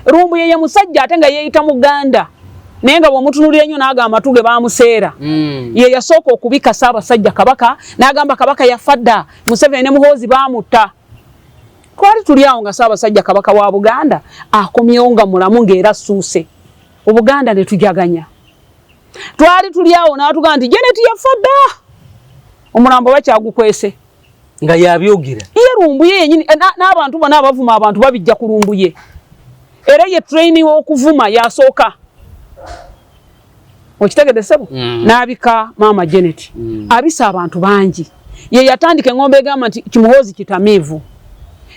Lumbuye ye musajja ate nga yeeyita Muganda, naye nga bw'omutunuulira ennyo n'aga amatu ge baamuseera. Ye yasooka okubika Ssaabasajja Kabaka n'agamba Kabaka yafa dda, Museveni ne Muhoozi baamutta. Twali tuli awo nga Ssaabasajja Kabaka wa Buganda akomyewo nga mulamu ng'era assuuse. Obuganda ne tujaganya. Twali tuli awo n'atugamba nti Janet yafa dda, omulambo bakyagukwese. Nga yabyogera. Ye Lumbuye yennyini, n'abantu bonna abavuma abantu babijja ku Lumbuye. Era ye traini w'okuvuma yasooka. Okitegedde ssebo? N'abika maama Janet. Abisa abantu bangi. Ye yatandika eng'ombe egamba nti Kimuhoozi kitamiivu.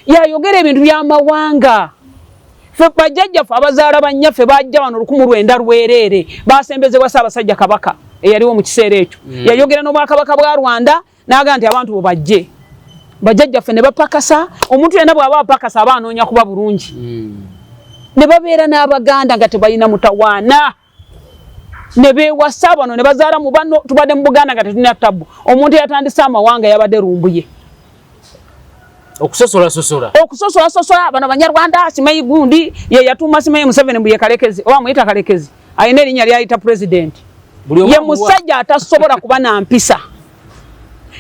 Yayogera ebintu by'amawanga. Ffe bajjajjaffe abazaala bannyaffe bajja wano 1900 lwereere, basembezebwa Ssaabasajja Kabaka eyaliwo mu kiseera ekyo. Yayogera n'Obwakabaka bwa Rwanda n'agamba nti abantu bo bajje. Bajjajjaffe ne bapakasa, omuntu yenna bw'aba apakasa aba anoonya kuba bulungi. Ne babeera n'Abaganda nga tebalina mutawaana. Ne beewasa bano ne bazaala mu bano, tubadde mu Buganda nga tetulina tabbu. Omuntu eyatandise amawanga yabadde Lumbuye. Okusosolasosola. Okusosolasosola bano Banyarwanda, simanyi gundi ye yatuuma simanyi Museveni mbu ye Kalekezi, oba amuyita Kalekezi, alina erinnya ly'ayita president. Ye musajja atasobola kuba na mpisa.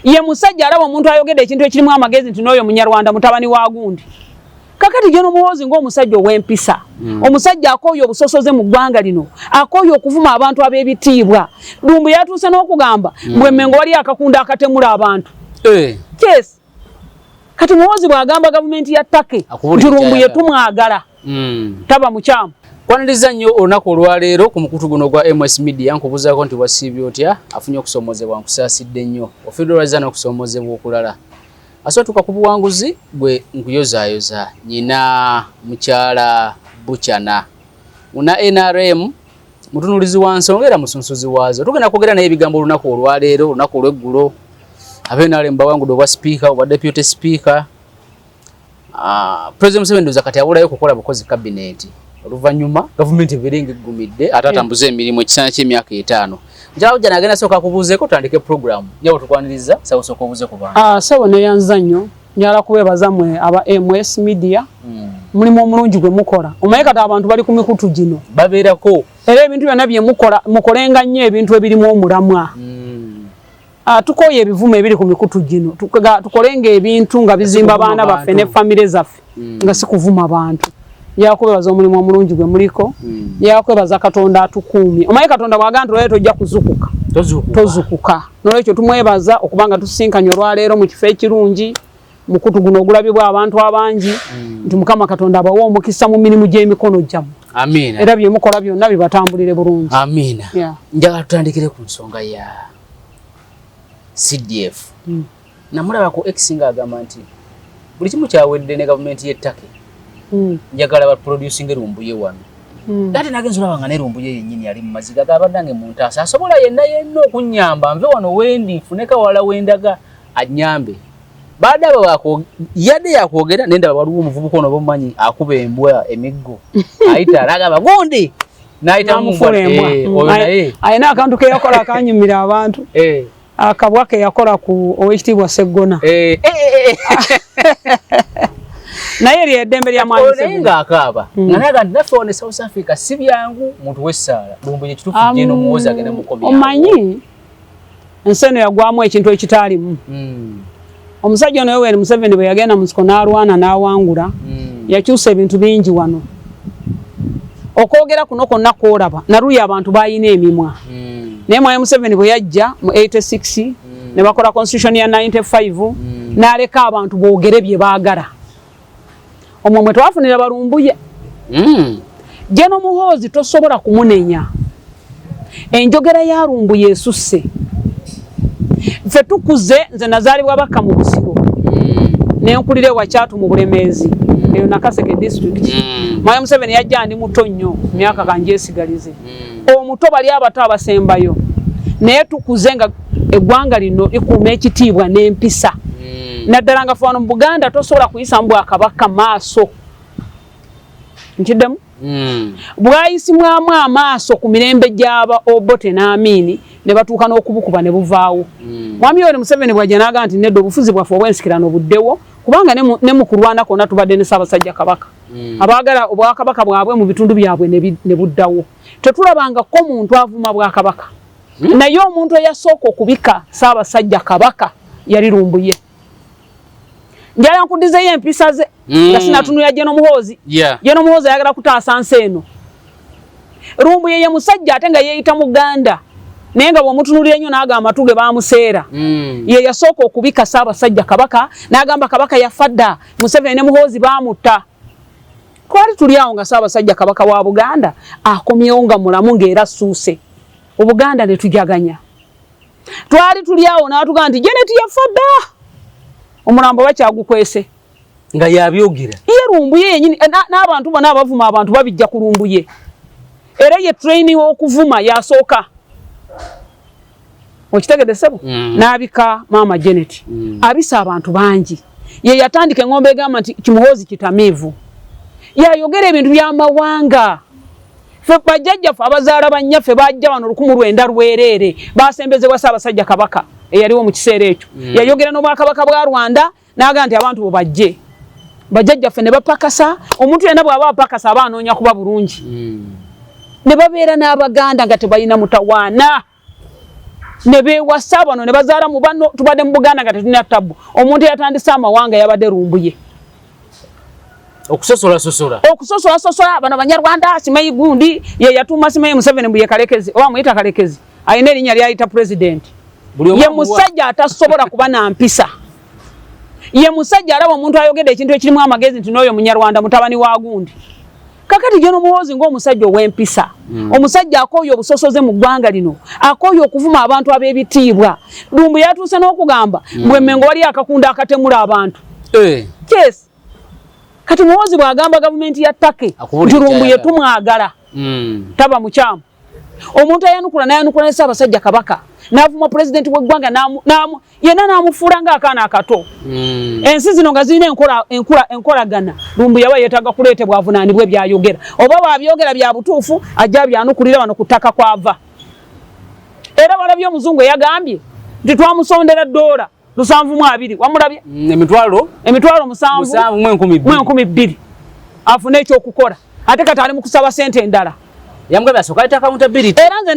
Ye musajja alaba omuntu ayogedde ekintu ekirimu amagezi nti n'oyo Munyarwanda mutabani wa gundi. Kakati Gen Muhoozi ng'omusajja ow'empisa, omusajja akooye obusosoze mu ggwanga lino, akooye okuvuma abantu ab'ebitiibwa. Lumbu yatuuse n'okugamba mbu Emmengo wali akakunda akatemula abantu. Yes. Kati Muhoozi bw'agamba gavumenti ya Turkey nti Lumbuye tumwagala, taba mukyamu. Kwaniriza nnyo olunaku olwaleero ku mukutu guno gwa MS Media, nkubuzaako nti wasiibye otya? Afunye okusoomozebwa nkusaasidde nnyo, ofiirwa n'okusoomozebwa okulala. Asootuka ku buwanguzi gwe nkuyozaayoza nyina mukyala Buchana muna NRM, mutunulizi wa nsonga era musunsuzi waazo. Tugenda kwogera naye ebigambo olunaku olwaleero, olunaku olw'eggulo. Aba NRM bawangudde obwa sipiika, obwa deputy speaker. President Museveni ndoza kati abulayo kukola bukozi kabineti, oluvannyuma gavumenti ebeere ng'eggumidde ate atambuze emirimu ekisaana ky'emyaka 5. Mukyala Bujjana agenda sooka akubuuzeeko tutandike program. Nyabo, tukwaniriza, saba osooka obuuze ku bantu. Sebo, neyanza nnyo, njagala kubeebaza mmwe aba MS Media, mulimu omulungi gwe mukola. Omanyi kati abantu bali ku mikutu gino babeerako, era ebintu byonna bye mukola mukolenga nnyo ebintu ebirimu omulamwa. Tukooye ebivumo ebiri ku mikutu gino, tukolenga ebintu nga bizimba baana baffe ne famire zaffe, nga si kuvuma bantu. Njagala kwebaza omulimu omulungi gwe muliko. Njagala kwebaza Katonda atukuumye. Omanyi Katonda bw'agamba nti olwaleero tojja kuzukuka, tozukuka. Nolwekyo tumwebaza okuba nga tusisinkanye olwaleero mu kifo ekirungi, mukutu guno ogulabibwa abantu abangi, nti Mukama Katonda abawe omukisa mu mirimu gy'emikono gyammwe. Amiina. Era byemukola byonna bibatambulire bulungi. Amiina. Njagala tutandikire ku nsonga ya CDF. Namulaba ku X ng'agamba nti buli kimu kyawedde ne gavumenti y'e Turkey. Njagala baproducinge Lumbuye wano. Ate nagenza olaba nga ne Lumbuye yennyini ali mu maziga g'abaddange mu ntaasa, asobola yenna yenna okunnyamba nve wano wendi nfuneko awalala wendaga annyambe. Baadde abo yadde yakwogera naye ndaba waliwo omuvubuka ono bomumanyi akuba embwa emiggo ayita n'agamba gundi n'ayita embwa oyo naye alina akantu ke yakola akanyumira abantu, akabwa ke yakola ku Owekitiibwa Seggona. Naye eryo eddembe lya mwami. Naye ng'akaaba nga naga nti naffe wano e South Africa si byangu, muntu w'essaala. Lumbuye kituufu gye n'omuwozi agenda mukomya. Omanyi ensi eno yagwamu ekintu ekitaalimu. Omusajja ono Yoweri Museveni bwe yagenda mu nsiko n'alwana n'awangula, yakyusa ebintu bingi wano. Okwogera kuno kwonna kwolaba naluyi abantu balina emimwa, naye mwami Museveni bwe yajja mu 86 ne bakola constitution ya 95 n'aleka abantu boogere bye baagala, omwo mwe twafunira Balumbuye. Gen Muhoozi tosobola kumunenya, enjogera ya Lumbuye esusse. Ffe tukuze, nze nazaalibwa Bakka mu Busiro, nenkulira ewakyatu mu Bulemeezi, eyo Nakaseke district. Mwami Museveni yajja ndi muto nnyo, myaka kanjesigalize omuto, bali abato abasembayo, naye tukuze nga eggwanga lino likuuma ekitiibwa n'empisa, naddala nga fe wano mu Buganda tosobola kuyisamu bwakabaka maaso. Nkiddemu, bwayisimwamu amaaso ku mirembe gy'aba Obote n'Amiini. Ne batuuka n'okubukuba ne buvaawo. Mwami Yoweri Museveni bw'ajja n'agamba nti nedda, obufuzi bwaffe obw'ensikirano buddewo, kubanga ne mu kulwana kwonna tubadde ne Ssaabasajja Kabaka. Abaagala obwakabaka bwabwe mu bitundu byabwe ne buddawo. Tetulabangako muntu avuma bwakabaka. Naye omuntu eyasooka okubika Ssaabasajja Kabaka yali Lumbuye. Njala nkuddizeyo empisa ze nga sinatunulira General Muhoozi. General Muhoozi ayagala kutaasa nsi eno. Lumbuye ye musajja ate nga yeeyita Muganda, naye nga bw'omutunuulira ennyo n'aga amatu ge baamuseera. Ye yasooka okubika Ssaabasajja Kabaka n'agamba Kabaka yafa dda, Museveni ne Muhoozi baamutta. Twali tuli awo nga Ssaabasajja Kabaka wa Buganda akomyewo nga mulamu ng'era assuuse. Obuganda ne tujaganya. Twali tuli awo n'atugamba nti Janet yafa dda, omulambo bakyagukwese. Nga yabyogera. Ye Lumbuye yennyini, n'abantu bonna abavuma abantu babijja ku Lumbuye. Era ye traini w'okuvuma yasooka. Okitegedde ssebo? N'abika maama Janet. Abisa abantu bangi. Ye yatandika eng'ombe egamba nti Kimuhoozi kitamiivu. Yayogera ebintu by'amawanga. Ffe bajjajjaffe abazaala bannyaffe bajja wano 1900 basembezebwa Ssaabasajja Kabaka eyaliwo mu kiseera ekyo. Yayogera n'obwakabaka bwa Rwanda n'agamba nti abantu bo bajje. Bajjajjaffe ne bapakasa, omuntu yenna bw'aba apakasa aba anoonya kuba bulungi. Ne babeera n'Abaganda nga tebalina mutawaana. Ne beewasa bano ne bazaala mu bano, tubadde mu Buganda nga tetulina tabbu. Omuntu eyatandise amawanga yabadde Lumbuye. Okusosolasosola. Okusosolasosola bano Banyarwanda, simanyi gundi ye yatuuma simanyi Museveni mbu ye Kalekezi oba amuyita Kalekezi, alina erinnya ly'ayita president. Ye musajja atasobola kuba na mpisa. Ye musajja alaba omuntu ayogedde ekintu ekirimu amagezi nti n'oyo Munyarwanda mutabani wa gundi. Kakati General Muhoozi ng'omusajja ow'empisa, omusajja akooye obusosoze mu ggwanga lino, akooye okuvuma abantu ab'ebitiibwa. Lumbu yatuuse n'okugamba mbu Emmengo waliyo akakunda akatemula abantu. Yes. Kati Muhoozi bw'agamba gavumenti ya Turkey nti Lumbuye tumwagala, taba mukyamu. Omuntu ayanukula n'ayanukula ne Ssaabasajja Kabaka, n'avuma pulezidenti w'eggwanga, yenna n'amufuula ng'akaana akato. Ensi zino nga zirina enkolagana, Lumbuye aba yeetaaga kuleetebwa avunaanibwe by'ayogera. Oba bw'abyogera bya butuufu, ajja abyanukulira wano ku ttaka kw'ava. Era walabye omuzungu eyagambye nti twamusondera dola 72, wamulabye? Emitwalo Emitwalo 7 7 mu 2000. 2000 afune ekyokukola, ate kati ali mu kusaba sente endala. Yamugambye asooka aleeta accountability. Era nze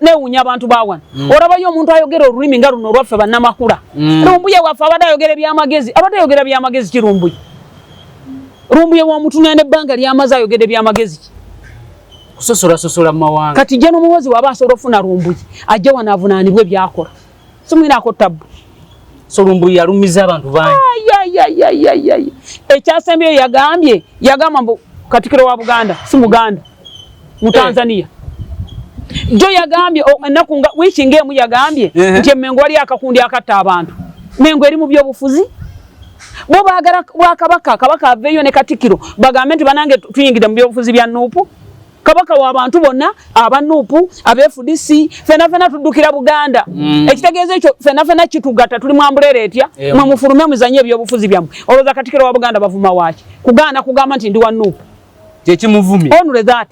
neewuunya abantu ba wano. Olabayo omuntu ayogera olulimi nga luno olwaffe bannamakula. Lumbuye waffe abadde ayogera ebyamagezi, abadde ayogera byamagezi ki Lumbuye? Lumbuye w'omutunula n'ebbanga ly'amaze ayogedde byamagezi ki? Kusosolasosola mu mawanga. Kati General Muhoozi waba asobola okufuna Lumbuye, ajja wano avunaanibwe by'akola. Simwinaako tabbu. So Lumbuye yalumiza abantu bangi. Ekyasembyeyo yagambye, yagamba mbu Katikkiro wa Buganda si Muganda mu Tanzania. Jo yagambye ennaku nga wiiki ng'emu yagambye nti Emmengo wali akakundi akatta abantu. Mengo eri mu byobufuzi. Bo baagala bwakabaka, Kabaka aveeyo ne Katikkiro bagambe nti banange tuyingidde mu byobufuzi bya Nuupu. Kabaka w'abantu bonna, aba Nuupu, aba FDC, fena fena tuddukira Buganda. Ekitegeeza ekyo fena fena kitugatta, tuli mu umbrella etya? Mwe mufulume muzanye ebyobufuzi byammwe. Olowooza Katikkiro wa Buganda bavuma waaki? Kugaana kugamba nti ndi wa Nuupu. Kyekimuvumye. Only that.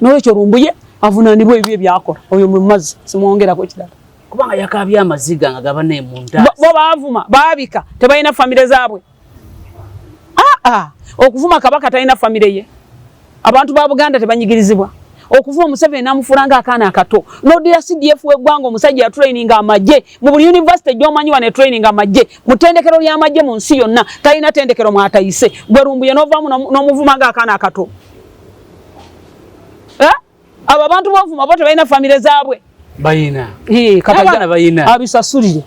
N'olwekyo Lumbuye avunaanibwa ebyo ebyakola. Oyo mwe mazzi simwongerako kirala. Kubanga yakaabye amaziga nga gaba ne mu ntaasa. Bo baavuma, baabika, tebalina famire zaabwe. Okuvuma Kabaka talina famire ye. Abantu ba Buganda tebanyigirizibwa. Okuvuma Museveni n'amufuula ng'akaana akato. N'oddira CDF w'eggwanga, omusajja yatraininga amagye mu buli university gy'omanyi wano etraininga amagye, mu ttendekero ly'amagye mu nsi yonna talina ttendekero mw'atayise. Gwe Lumbuye n'ovaamu n'omuvuma ng'akaana akato. Abo abantu b'ovuma bo tebalina famire zaabwe. Bayina. Abaana bayina. Abisasulire.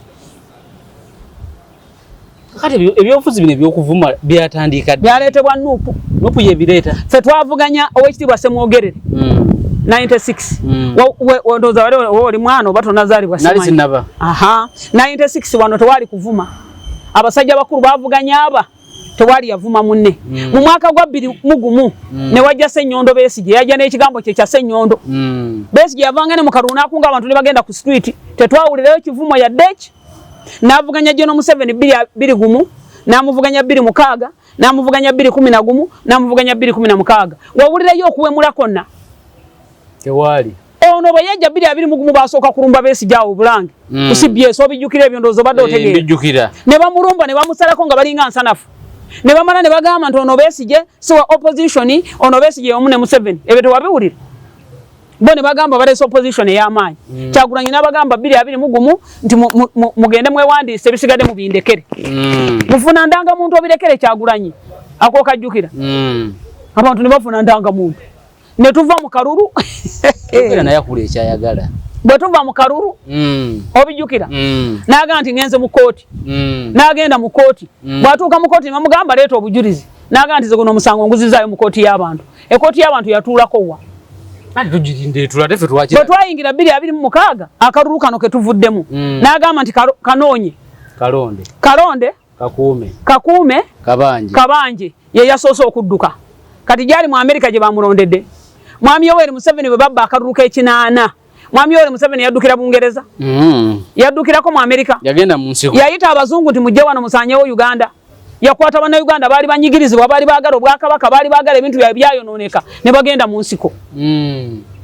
Kati ebyobufuzi bino ebyokuvuma byatandika ddi? Byaleetebwa Nuupu. Nuupu yebireeta. Ffe twavuganya Oweekitiibwa Ssemwogerere 96. Ndowooza wali oli mwana oba tonazaalibwa. Nali sinnaba. Aha. 96 wano tewali kuvuma. Abasajja bakulu bavuganya aba tewali yavuma munne. Mu mwaka gwa 2001 ne wajja Ssenyondo Besigye, yajja n'ekigambo kye kya Ssenyondo. Besigye yavanga ne mu kalulu n'akunga abantu ne bagenda ku street, tetwawulirayo kivumo yadde eki. N'avuganya General Museveni 2001, n'amuvuganya 2006, n'amuvuganya 2011, n'amuvuganya 2016. Wawulirayo okuwemula kwonna? Tewali. Ono bwe yajja 2021 basooka kulumba Besigye awo Bulange ku CBS, obijjukira ebyo? Ndowooza obadde otegeera. Mbijjukira. Ne bamulumba ne bamusalako nga balinga nsanafu, ne bamala ne bagamba nti ono Besigye si wa opposition, ono Besigye omu ne Museveni. Ebyo tewabiwulira? Bo ne bagamba baleese opposition ey'amaanyi. Kyagulanyi n'abagamba 2021 nti mugende mwewandiise, ebisigadde mubindekere. Mufuna ndangamuntu obirekere Kyagulanyi. Ako kajjukira? Abantu ne bafuna ndangamuntu ne tuva mu kalulu. Yogera naye akula ekyayagala. Bwe tuva mu kalulu, obijjukira? N'agamba nti ngenze mu kooti. N'agenda mu kooti. Bw'atuuka mu kooti ne bamugamba leeta obujulizi, n'agamba nti ze guno omusango nguzizaayo mu kooti y'abantu. Ekooti y'abantu yatuulako wa? Anti tugirinda etula, ate ffe Bwe twakira. twayingira 2026, akalulu kano ke tuvuddemu, n'agamba nti kanoonye. Kalonde. Kalonde. Kakuume. Kakuume. Kabanje. Kabanje ye yasoose okudduka, kati gyali mu Amerika gye bamulondedde. Mwami Yoweri Museveni bwe babba akalulu k'ekinaana, Mwami Yoweri Museveni yaddukira Bungereza. Yaddukirako mu Amerika. Yagenda mu nsiko. Yayita abazungu nti mujje wano musanyewo Uganda. Yakwata Bannayuganda baali banyigirizibwa, baali baagala obwakabaka, baali baagala ebintu byabwe byayonooneka, ne bagenda mu nsiko.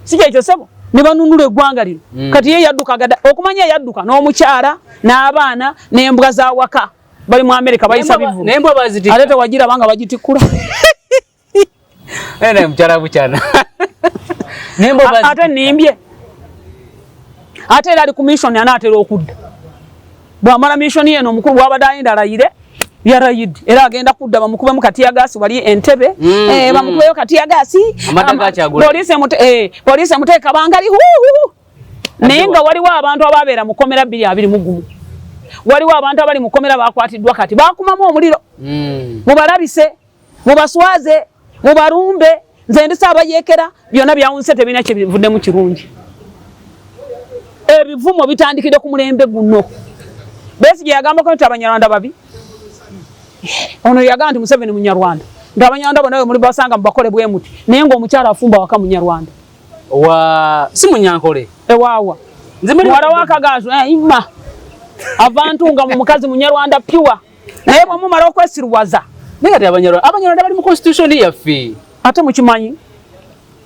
Si kyekyo sebo? Ne banunula eggwanga lino. Kati ye yadduka gada okumanya yadduka n'omukyala n'abaana n'embwa z'awaka, bali mu Amerika bayisa bivulu. Nembwa bazitikka. Ate tewagiraba nga bagitikkula? Naye mukyala bukyana. Nembwa bazitikka. Ate nimbye? Ate era ali ku mission, anaatera okudda. Bw'amala mission yeno omukulu bw'abadde ayinda alayire, yarayidde era agenda kudda bamukubemu ka tear gas wali Entebe. Bamukubeyo ka tear gas. Amadda ga Kyagulanyi. Poliisi emuteeka bangali huuhu, naye nga waliwo abantu ababeera mu kkomera 2021, waliwo abantu abali mu kkomera bakwatiddwa, kati bakumamu omuliro. Mubalabise, mubaswaze, mubalumbe. Nze ndisa abayeekera byonna byawunse, tebirina kyebivuddemu kirungi. Ebivumo bitandikidde ku mulembe guno. Besigye yagambako nti Abanyarwanda babi. Ono yagamba nti Museveni Munyarwanda, nti Abanyarwanda bonna bwe muli basanga mubakole bwe muti, naye ng'omukyala afumba waka Munyarwanda. Wa si Munyankole. Ewaawa. Nze muli muwala wa Kagazu, ima avantu nga mu mukazi Munyarwanda pure, naye bwemumala okwesiruwaza. Naye kati Abanyarwanda bali mu constitution yaffe. Ate mukimanyi?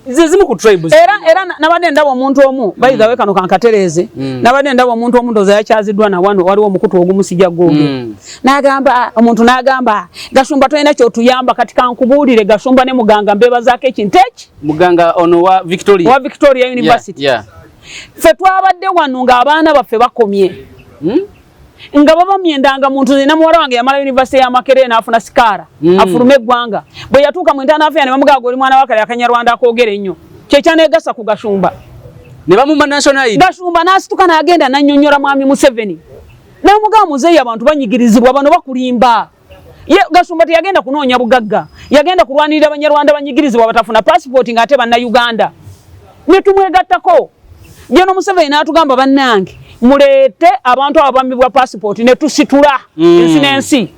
Ze zimu ku tribes. Era nabadde ndaba omuntu omu, by the way, kano kankatereeze. Nabadde ndaba omuntu omu, ndowooza yakyaziddwa na wano, waliwo omukutu ogumu sijja gwogera. N'agamba omuntu, n'agamba Gashumba tolina kyotuyamba. Kati kankubuulire, Gashumba ne Muganga mbeebazaako ekintu eki. Muganga ono wa Victoria. Wa Victoria University. Ffe twabadde wano ng'abaana baffe bakomye, nga babamye muntu. Nze muwala wange yamala university ya Makerere n'afuna scholar afulume eggwanga. Bwe yatuuka mu internal affair ne bamugamba oli mwana wakale Akanyarwanda akoogera ennyo, kyekyanegasa ku Gashumba. Ne bamuma national ID. Gashumba n'asituka n'agenda n'annyonnyola Mwami Museveni, n'amugamba muzeeyi abantu banyigirizibwa, bano bakulimba. Ye Gashumba teyagenda kunoonya bugagga, yagenda kulwanirira Abanyarwanda banyigirizibwa batafuna passport ng'ate Bannayuganda. Ne tumwegattako. General Museveni n'atugamba bannange muleete abantu abo bamibwa passport, ne tusitula ensi n'ensi.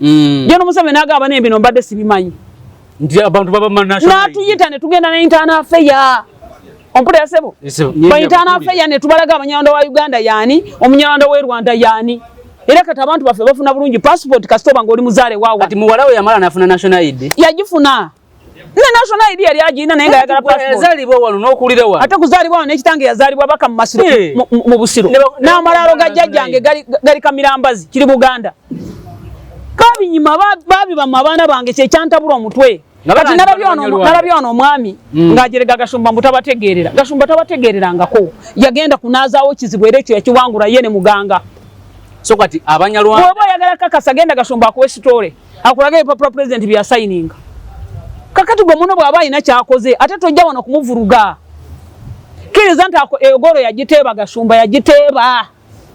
General Museveni n'agamba naye bino mbadde sibimanyi. Nti abantu baba ma national ID. N'atuyita ne tugenda ne internal affair. Ompulira sebo? Ese, Ba internal affair ne tubalaga Abanyarwanda wa Uganda yaani, Omunyarwanda w'e Rwanda yaani. Era kati abantu baffe bafuna bulungi passport kasita oba ng'oli muzaale waawa. Kati muwala we yamala n'afuna national ID. Yagifuna. Ne national ID yali agirina, naye nga ayagala passport. Yazaalibwa wano n'okulira wano. Ate kuzaalibwa wano, n'ekitange yazaalibwa baka mu Masiro, mu Busiro. N'amalaalo ga jjajjange gali Kamirambazi, kiri Buganda. Babinyima, babibama abaana bange, kyekyantabula omutwe. Nga Kati balangira Abanyarwanda. nalabye wano omwami ng'ajerega Gashumba mbu tabategeerera. Gashumba tabategeererangako. Yagenda kunaazaawo kizibu, era ekyo yakiwangula ye ne Muganga. So kati Abanyarwanda Bw'oba oyagala kakasa, genda Gashumba akuwe story, akulage ebipapula pulezidenti byasayininga. Kakati gwe muno bw'aba alina kyakoze, ate tojja wano kumuvuruga. Kkiriza nti egolo yagiteeba, Gashumba yagiteeba.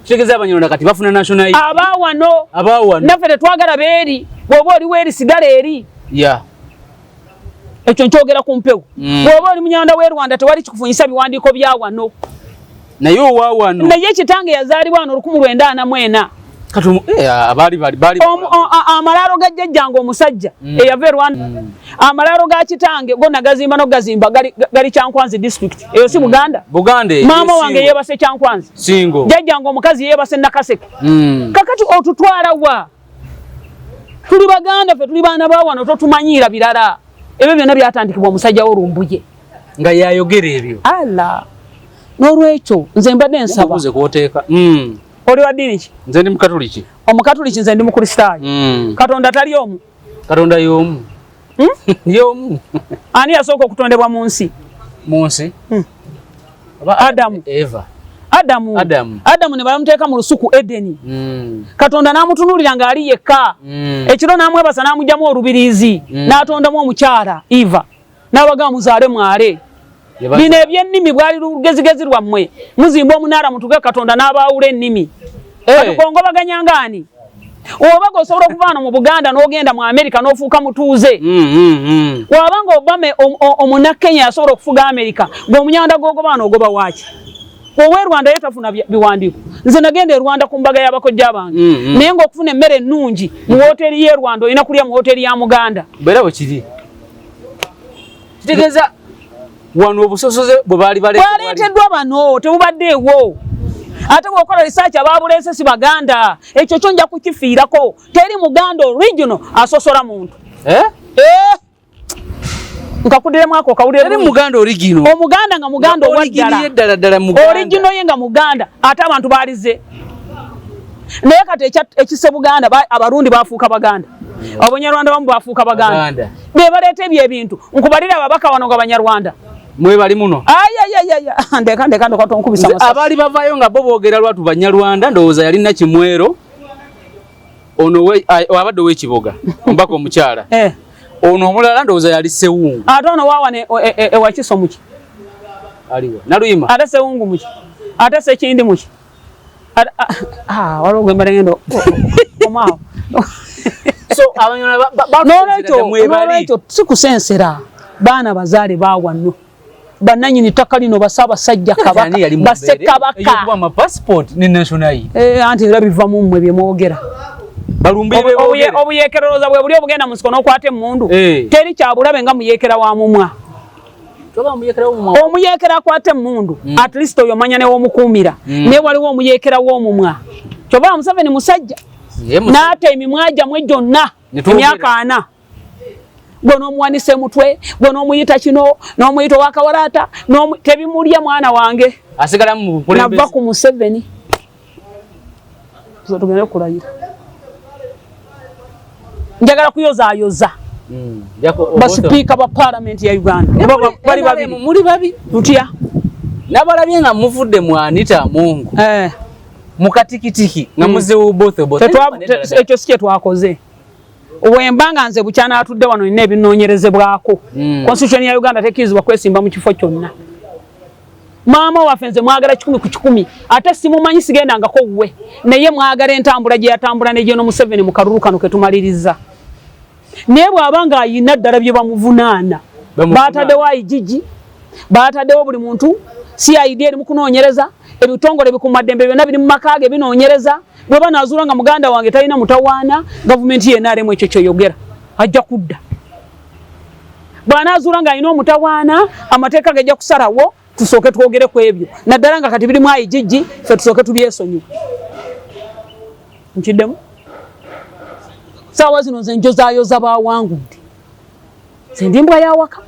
Kitegeeza Abanyarwanda kati bafuna national ID. Aba wano. Aba wano. Naffe tetwagala beeri. Bw'oba oli weeri, sigala eri. Ekyo nkyogera ku mpewo. Bw'oba oli Munyarwanda w'e Rwanda, tewali kikufunyisa biwandiiko bya wano. Naye owa wano. Naye kitange yazaalibwa wano 1944. Kati abaali bali Amalaalo ga jjajjange omusajja eyava e Rwanda, amalaalo ga kitange gonna gazimba n'okugazimba gali Kyankwanzi district. Eyo si Buganda? Buganda eyo, Maama wange Singo. yeebase Kyankwanzi. Singo. Jjajjange omukazi yeebase Nakaseke. Kakati otutwala wa? Tuli Baganda ffe, tuli baana ba wano, totumanyiira birala. Ebyo byonna byatandikibwa omusajja wo Lumbuye. Nga yayogera ebyo. Ala. N'olwekyo nze mbadde nsaba Nkubuuze kw'oteeka. Oli wa ddiini ki? Nze ndi Mukatuliki. Omukatuliki, nze ndi Mukristaayo. Katonda tali omu? Katonda y'omu. Y'omu. Ani yasooka okutondebwa mu nsi? Mu nsi? Oba Adamu. Eva. Adamu. Adamu. Adamu ne bamuteeka mu lusuku Edeni. Katonda n'amutunuulira ng'ali yekka. Ekiro n'amwebasa n'amugyamu olubiriizi. N'atondamu omukyala Eva. N'abagamba muzaale mwale. Bino eby'ennimi bwali lugezigezi lwammwe. Muzimba omunaala mutuge Katonda n'abaawula ennimi. Kati kongobaganya ng'ani? Oba ng'osobola okuva wano mu Buganda n'ogenda mu Amerika n'ofuuka mutuuze. Waba nga Obama omunnakenya yasobola okufuga Amerika, ng'omunyarwanda gw'ogoba wano ogoba waaki? Owe Rwanda ye tafuna biwandiiko. Nze nagenda e Rwanda ku mbaga y'abakojja bange. Naye ng'okufuna emmere ennungi mu wooteeri y'e Rwanda olina kulya mu wooteeri ya Muganda. Bwera bwe kiri. Kitegeeza wano obusosoze bwe baali bwaleeteddwa bano tebubaddeewo. Ate bw'okola research ababuleese si Baganda. Ekyo kyo nja kukifiirako. Teri Muganda original asosola muntu. Eh? Eh! Nkakudiremu ako kawulire. Teri Muganda original. Omuganda nga Muganda owa ddala. Original ddala ddala Muganda. Original ye nga Muganda ate abantu baalize. Naye kati ekise Buganda Abarundi bafuuka Baganda. Abanyarwanda bamu bafuuka Baganda. Be baleeta ebyo ebintu. Nkubalira ababaka wano nga Banyarwanda. Mwebali muno. Ayayayaya. Ndeka ndeka ndeka tonkubisa masasi. Abaali bavaayo nga bo boogera lwatu Banyarwanda ndowooza yalina Kimwero. Ono abadde ow'Ekiboga omubaka omukyala. Ono omulala ndowooza yali Sewungu. Ate ono waawa ne ewakiso muki? Aliwa. Naluyima. Ate Sewungu muki? Ate Sekindi muki? Waliwo gwe mbadde ngenda omwawo. So Abanyarwanda n'olwekyo si kusensera baana bazaale ba wano. Bannannyini ttaka lino bassaabasajja Kabaka, bassekabaka. Anti era biva mu mmwe bye mwogera. Obuyeekererooza bwe buli obugenda mu nsiko n'okwata emmundu. Teri kyabulabe nga muyeekera wa mumwa. Omuyeekera akwata emmundu, at least oyo omanya ne w'omukuumira. Naye waliwo omuyeekera w'omumwa. Kyova Museveni musajja. N'ata emimwa gyammwe gyonna emyaka 40. Gwe n'omuwanisa emutwe, gwe n'omuyita kino, n'omuyita owakawalaata, tebimulya mwana wange. Nava ku Museveni. Tugende kulayira. Njagala kuyozaayoza. Basipiika ba paalamenti ya Uganda. Bali babiri. Muli babi. Tutya? Nabalabye nga muvudde mu Anita Amongo. Mu katikitiki nga muzze Oboth. Ekyo si kye twakoze. Wemba nga nze bukyana atudde wano nina ebinoonyerezebwako. Constitution ya Uganda tekkirizibwa kwesimba mu kifo kyonna. Maama waffe nze mwagala 100 ku 100 ate simumanyi sigendangako wuwe naye mwagala entambula gye yatambula ne Gen Museveni mu kalulu kano ke tumaliriza. Naye bw'aba ng'ayina ddala bye bamuvunaana, baataddewo IGG, baataddewo buli muntu, CID eri mu kunoonyereza, ebitongole bikuumaddembe byonna biri mu maka ge binoonyereza. Bwe banaazuula nga muganda wange talina mutawaana, gavumenti ye NRM ekyo kyeyogera ajja kudda. Bw'anaazuula ng'alina omutawaana, amateeka gajja kusalawo tusooke twogere ku ebyo, naddala nga kati birimu IGG, ffe tusooke tubyesonyiwe. Nkiddemu saawa zino nze njozaayoza bawangudde, nze ndi mbwa yawaka.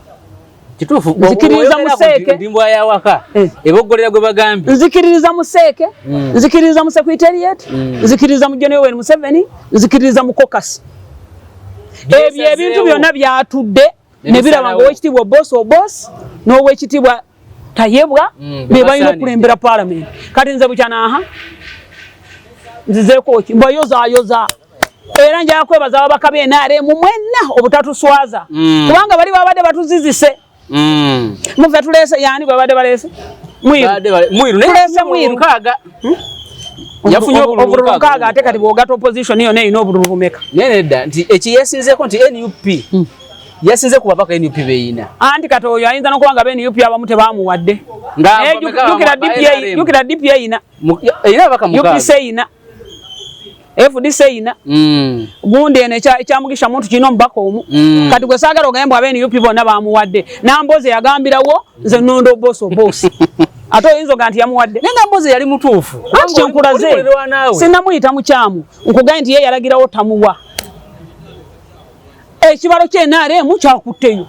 Kituufu. Nzikiririza Museeke. Ndi mbwa yawaka. Eboggolera gwe bagambye. Nzikiririza Museeke, nzikiririza mu Secretariat, nzikiririza mu Gen Yoweri Museveni, nzikiririza mu caucus. Ebyo ebintu byonna byatudde ne biraba nga owekitiibwa Oboth Oboth n'owekitiibwa Tayebwa be balina okulembera paalamenti. Kati nze bukyanaaha nzizeeko ki mbayozaayoza. Era njagala kwebaza ababaka ba NRM mwenna obutatuswaza. Kubanga bali babadde batuzizise. Mufe tuleese yaani babadde baleese? Mwiru. Tuleese Mwiru. Yafunye obululu 6 ate kati bw'ogatta opposition yonna erina obululu bumeka? Naye nedda nti ekiyesinzeeko nti NUP yasinze ku babaka NUP beyina. Anti kati oyo ayinza n'okuba nga NUP abamu tebamuwadde. Jjukira DP eyina. Erina ababaka 6. UPC eyina. FDC eyina. Gundi eno ekyamugisha muntu kirina omubaka omu. Kati gwe saagala ogambe abe NUP bonna bamuwadde. Namboze yagambirawo nze nnondo Oboth Oboth. Ate oyinza oga nti yamuwadde. Naye Namboze yali mutuufu. Anti kyenkulaze sinnamuyita mukyamu nkugambye nti ye yalagirawo tamuwa. Ekibalo kye NRM kyakutteyo.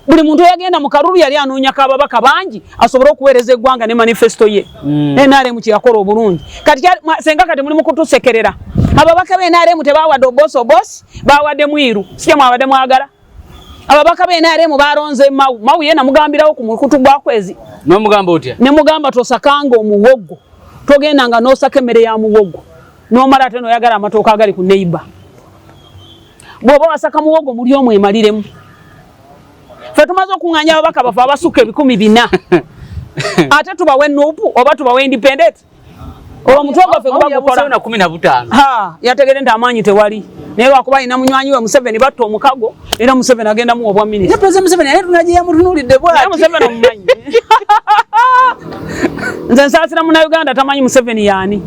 Buli muntu eyagenda mu kalulu yali anoonyako ababaka bangi asobole okuweereza eggwanga ne manifesto ye. NRM kyeyakola obulungi. Kati senga kati muli mu kutusekerera. Ababaka be NRM tebawadde Obosi Obosi, bawadde Mwiru. Si mwabadde mwagala. Ababaka be NRM balonze Mao. Mao ye namugambirawo ku mukutu gwa kwezi. N'omugamba otya? Ne mugamba tosakanga omuwogo. Togenda nga n'osaka emmere ya muwogo. N'omala ate n'oyagala amatooke agali ku neighbor. Bw'oba wasaka muwogo muli omwemaliremu. Ffe tumaze okuŋŋaanya ababaka baffe abasukka 400. Ate tubawe NUP oba tubawe independent. Olwo omutwe gwaffe guba gukola. Na 15. Ha, yategedde nti amaanyi tewali. Naye lwakuba alina munywanyi we Museveni batta omukago era Museveni agenda muwa obwa minisita. Ne President Museveni naye tunaje yamutunuulidde bw'ati. Naye Museveni omumanyi. Nze nsaasira munnayuganda tamanyi Museveni yaani.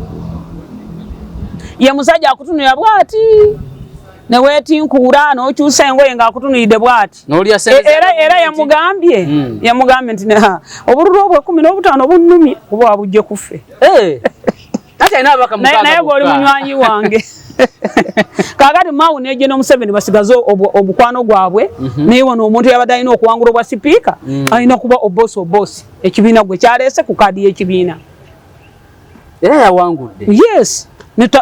Ye musajja akutunulira bw'ati. Ne weetinkuula n'okyusa engoye ng'akutunuulidde bw'ati. Era yamugambye yamugambye nti obululu obwo 15 bunnumye kuba wabujje kuffe. Naye gw'oli munywanyi wange. Kaakati Mao ne General Museveni basigaze omukwano gwabwe, naye wano omuntu yabadde alina okuwangula obwa sipiika alina kuba Obosi Obosi ekibiina gwe kyaleese ku kaadi y'ekibiina. Era yawangudde. Yes.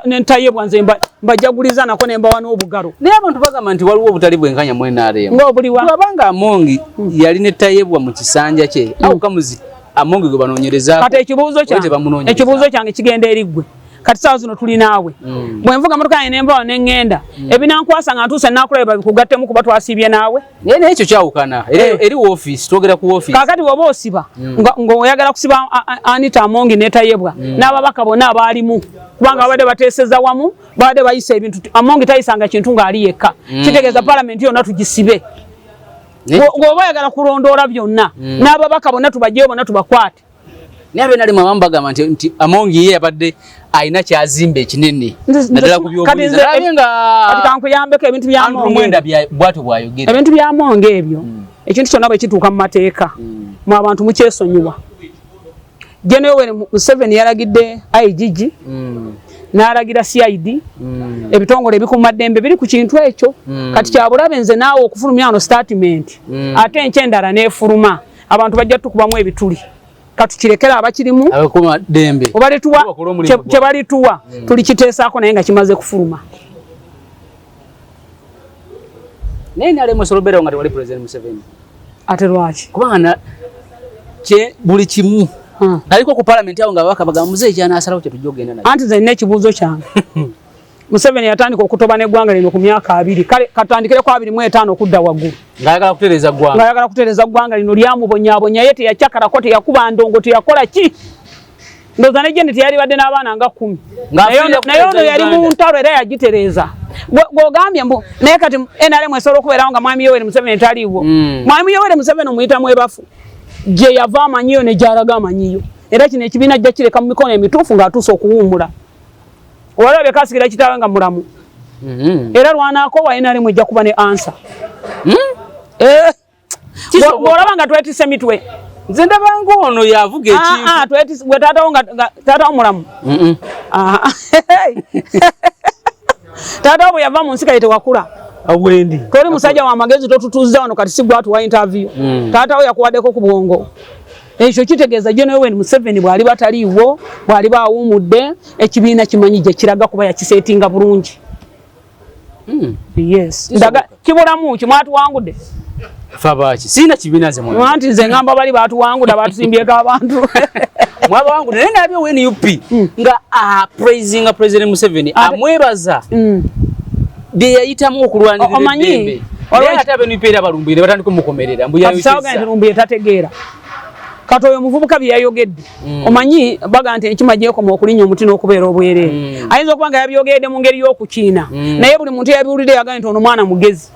Nentayebwa nze mbajaguliza nako ne mbawa n'obugalo. Naye abantu bagamba nti waliwo obutali bwenkanya mu NRM. Ng'obuliwa. Bw'abanga Amongi yali ne Tayebwa mu kisanja kye, awo kamuzi Amongi gwe banoonyerezaako. Kati ekibuuzo kyange kigenda eri ggwe. Kati saawa zino tuli naawe. Bwe nvuga mmotoka yange ne nvawo ne ŋŋenda, ebinankwasa nga ntuuse naakulaba babikugattemu kuba twasiibye naawe. Naye naye ekyo kyawukana. Eri woofiisi, twogera ku woofiisi. Kaakati bw'oba osiba, ng'oyagala kusiba Anita Amongi ne Tayebwa n'ababaka bonna abaalimu, kubanga babadde bateeseza wamu, babadde bayisa ebintu. Amongi tayisanga kintu ng'ali yekka. Kitegeeza palamenti yonna tugisibe. Bw'oba oyagala kulondoola byonna, n'ababaka bonna tubajjeyo bonna tubakwate. Naye abe nali mwabamu bagamba nti Amongi ye yabadde alina kyazimba ekinene naddala ku byobuyinza. Kati kankuyambeko ebintu bya Amongi. Mwenda bw'atyo bw'ayogera. Ebintu bya Amongi ebyo, ekintu kyonna bwe kituuka mu mateeka, mwe abantu mukyesonyiwa. General Yoweri Museveni yalagidde IGG, n'alagira CID, ebitongole ebikuumaddembe biri ku kintu ekyo. Kati kyabulabe nze naawe okufulumya wano statement, ate enkya endala n'efuluma, abantu bajja tukubamu ebituli. Katukirekera abakirimu obalituwa kyebalituwa tulikiteesaako naye nga kimaze kufuluma. Naye NRM osobola obeerawo nga tewali President Museveni. Ate lwaki? Kubanga buli kimu aliko ku parliament awo nga ababaka bagamba muzeeyi ky'anaasalawo kye tujja okugenda nakyo. Anti nze nina ekibuuzo kyange. Museveni yatandika okutoba n'eggwanga lino ku myaka 20. Kale katandikire ku 25 okudda waggulu. Ng'ayagala kutereeza ggwanga. Ng'ayagala kutereeza ggwanga lino lyamubonyaabonya ye teyacakalako, teyakuba ndongo, teyakola ki. Ndowooza ne Jane teyalibadde n'abaana nga 10. Naye ono yali mu ntalo era yagitereeza. Bw'ogambye mbu naye kati NRM esobola okubeerawo nga Mwami Yoweri Museveni taliiwo. Mwami Yoweri Museveni omuyita mwebafu. Gye yava amanyiyo ne gy'alaga amanyiyo. Era kino ekibiina ajja kireka mu mikono emituufu ng'atuuse okuwummula. Walabye kasikira kitaawe nga mulamu. Era lwanaakoowa NRM ejja kuba ne ansa. Bw'olaba nga twetisse mitwe. Nze ndaba ng'ono yavuga ekintu. Gwe taatawo nga taatawo mulamu. Taatawo bwe yava mu nsi kale tewakula. Awendi. Toli musajja wa magezi totutuuzza wano kati si gwe atuwa interview. Taatawo yakuwaddeko ku bwongo. Ekyo kitegeeza General Yoweri Museveni bw'aliba taliiwo, bw'aliba awummudde, ekibiina kimanyi gye kiraga kuba yakiseetinga bulungi. Yes. Ndaga kibulamu ki mwatuwangudde? Fabaki. Sina kibiina nze mwana. Anti nze ngamba bali batuwangudde batusimbyeko abantu. Mwabawangudde naye nabyo we NUP nga praising President Museveni amwebaza. Bye yayitamu okulwanirira eddembe. Naye ate abe NUP era balumbuye ne batandika omukomerera. Mbu yayokeza. Kati Lumbuye tategeera. Kati oyo omuvubuka bye yayogedde. Omanyi baga nti enkima gyekoma okulinnya omuti n'okubeera obwereere. Ayinza okuba nga yabyogedde mu ngeri y'okukiina. Naye buli muntu eyabiwulidde yagambye nti ono mwana mugezi.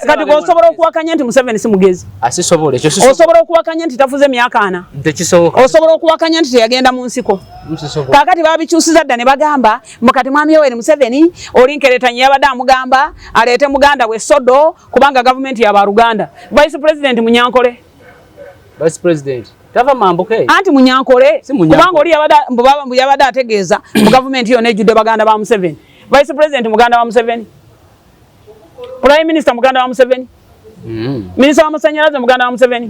Kati osobola okuwakanya nti Museveni si mugezi? Osobola okuwakanya nti tafuze myaka 40? Osobola okuwakanya nti teyagenda mu nsiko? Kaakati babikyusiza dda ne bagamba kati Mwami Yoweri Museveni oli nkeretanyi yabadde amugamba aleete muganda we Sodo kubanga gavumenti ya Baluganda. Vice President Munyankole. Vice President tava mambuke. Anti Munyankole kubanga oli yabadde ategeeza mu gavumenti yonna ejjudde baganda ba Museveni. Vice President muganda wa Museveni. Prime Minister muganda wa Museveni. Minisita w'amasannyalaze muganda wa Museveni?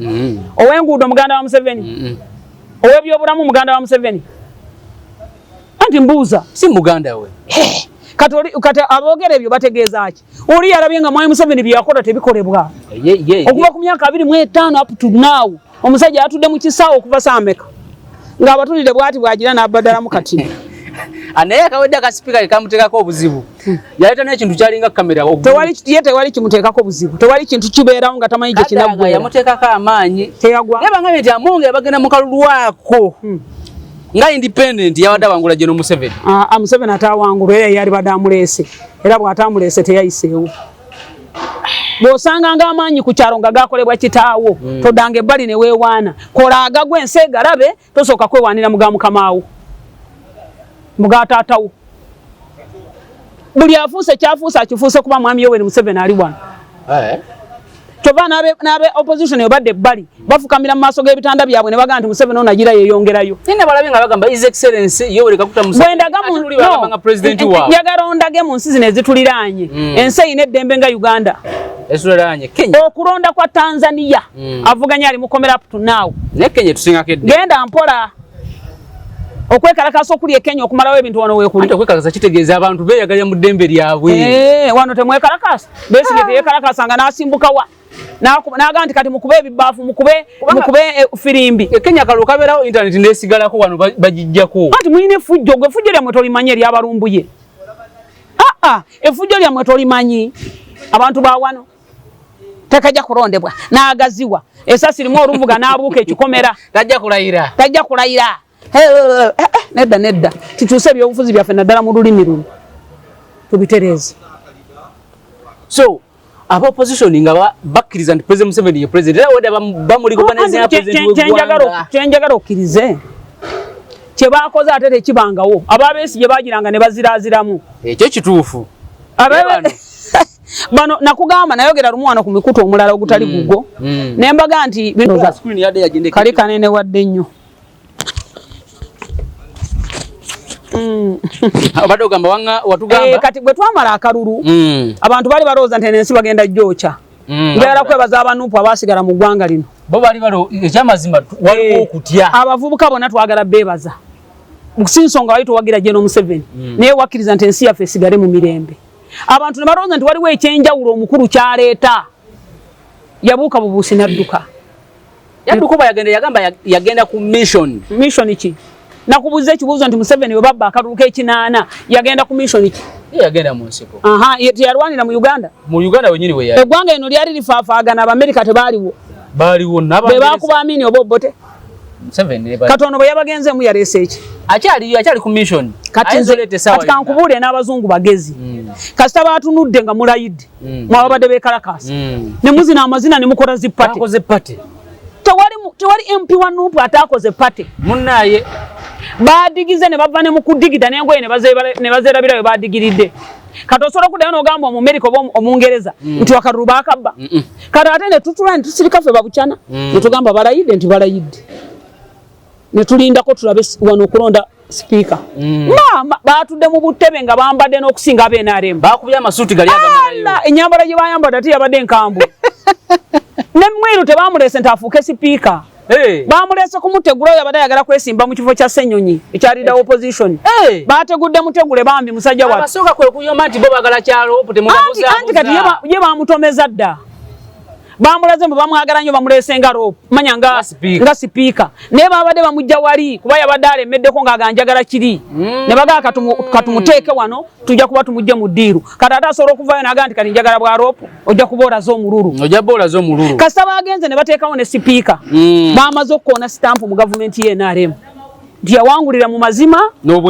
Ow'enguudo muganda wa Museveni? Ow'ebyobulamu muganda wa Museveni? Anti mbuuza. Si muganda we. Kati kati aboogera ebyo bategeeza ki? Oli yalabye nga mwami Museveni bye yakola tebikolebwa. Okuva ku myaka 25 up to now, omusajja atudde mu kisaawe okuva saameka ng'abatulire bw'ati bw'agira n'abadalamu kati. Naye akawedde akasipika kamuteekako obuzibu. Yaleeta n'ekintu kyalinga kamera. Tewali ye, tewali kimuteekako buzibu, tewali kintu kibeerawo nga tamanyi gye kinaggwera. Yamuteekako amaanyi. Teyagwa. Naye bangambye nti Amonge yabagenda mu kalulu ako nga independent, yabadde awangula General Museveni. Ah, Museveni atawangulwa, era yali badde amuleese, era bw'atamuleese teyayiseewo. Bw'osanga ng'amaanyi ku kyalo nga gakolebwa kitaawo, toddanga ebbali ne weewaana. Kola agagwa ensi egalabe, tosooka kwewaanira mu ga mukamaawo, mu ga taatawo. Buli afuuse kyafuuse akifuuse kuba mwami Yoweri Museveni ali wano. Kyova n'abe opposition obadde ebbali bafukamira mu maaso g'ebitanda byabwe ne bagamba nti Museveni ono agira yeeyongerayo. Nina balabye nga bagamba His Excellency Yoweri Kaguta Museveni. Bwendaga mu Ate luli bagamba nga president waabwe. Njagala ondage mu nsi zino ezituliraanye, ensi eyina eddembe nga Uganda. Ezituliraanye Kenya. Okulonda kwa Tanzania, avuganya ali mukomera up to now. Naye Kenya etusingako eddembe. Genda mpola. Okwekalakasa okuli e Kenya okumalawo ebintu wano weekuli. Anti okwekalakasa kitegeeza abantu beeyagalira mu ddembe lyabwe. Wano temwekalakasa. Besigye teyeekalakasa nga n'asimbuka wa? N'agamba nti kati mukube ebibaafu, mukube firimbi. E Kenya akalulu kabeerawo, internet n'esigalako, wano bagiggyako. Anti mulina effujjo, gwe effujjo lyammwe tolimanyi eryabalumbuye. Aa, effujjo lyammwe tolimanyi. Abantu ba wano tekajja kulondebwa n'agaziwa, esasi limu oluvuga n'abuuka ekikomera. Tajja kulayira. Tajja kulayira. Nedda, nedda, tukyuse ebyobufuzi byaffe naddala mu lulimi luno tubitereeze. So aba opposition nga bakkiriza nti President Museveni ye president, era wedda bamuli kubanezera president w'eggwanga. Kyenjagala okkirize, kye baakoze ate tekibangawo. Ababesigye bagiranga ne baziraaziramu. Ekyo kituufu. Bano nakugamba, nayogera lumu wano ku mikutu omulala ogutali gugwo, ne mbaga nti kali kanene wadde nnyo. Obadde ogamba wanga watugamba. Kati bwe twamala akalulu, abantu bali balowooza nti ensi bagenda gyokya. Njagala kwebaza abanupu abaasigala mu ggwanga lino. Bo bali balo ekyamazima waliwo okutya. Abavubuka bonna twagala beebaza. Si nsonga wali towagira General Museveni, naye wakkiriza nti ensi yaffe esigale mu mirembe. Abantu ne balowooza nti waliwo ekyenjawulo omukulu kyaleeta. Yabuuka bubuusi n'adduka. Yadduka oba yagenda, yagamba yagenda ku mission. Mission ki? Nakubuuza ekibuuzo nti Museveni bwe babba akalulu k'ekinaana yagenda ku mission ki? Ye yagenda mu nsiko. Aha, ye teyalwanira mu Uganda. Mu Uganda wennyini we yali. Eggwanga eno lyali lifaafaagana, Abamerika tebaaliwo. Baaliwo Be baakuba Amini oba Obote. Museveni Katono bwe yabagenzeemu yaleese eki? Akyaliyo, akyali ku mission. Kati Ayinza nze oleeta essaawa kati yonna. kankubuulire, n'abazungu bagezi. Kasita baatunudde nga mulayidde, mwababadde beekalakaasa. Ne muzina amazina ne mukola zi party. Bakoze party. Tewali MP wa NUP ataakoze party. Munnaye. Baadigize ne bava ne mu kudigida n'engoye ne bazeerabira we baadigiridde. Kati osobola okuddayo n'ogamba Omumerika oba Omungereza nti akalulu baakabba. Kati ate ne tutula ne tusirika ffe babukyana, ne tugamba balayidde nti balayidde. Ne tulindako tulabe wano okulonda sipiika. Maama baatudde mu butebe nga bambadde n'okusinga aba NRM. Baakubye amasuuti gali agamalayo. Ala, ennyambala gye bayambadde ate yabadde nkambwe. Ne Mwiru tebamuleese nti afuuke sipiika. Bamuleese kumutegula, oyo abadde ayagala kwesimba mu kifo kya Ssenyonyi ekya leader opposition. Bategudde mutegule bambi musajja wattu. Abasooka kwe kuyomba nti bo bagala kyalo Anti kati ye bamutomeza dda. Bamulaze mbu bamwagala nnyo, bamuleese nga rope, manya nga sipiika. Naye babadde bamujja wali kuba yabadde alemeddeko ng'aga njagala kiri. Ne bagamba katumuteeke wano, tujja kuba tumugye mu ddiiru. Kati ate asobola okuvaayo n'agamba nti kati njagala bwa rope, ojja kuba olaze omululu. Ojja kuba olaze omululu. Kasita bagenze ne bateekawo ne sipiika. Bamaze okukoona sitampu mu gavumenti ye NRM. Nti yawangulira mu mazima,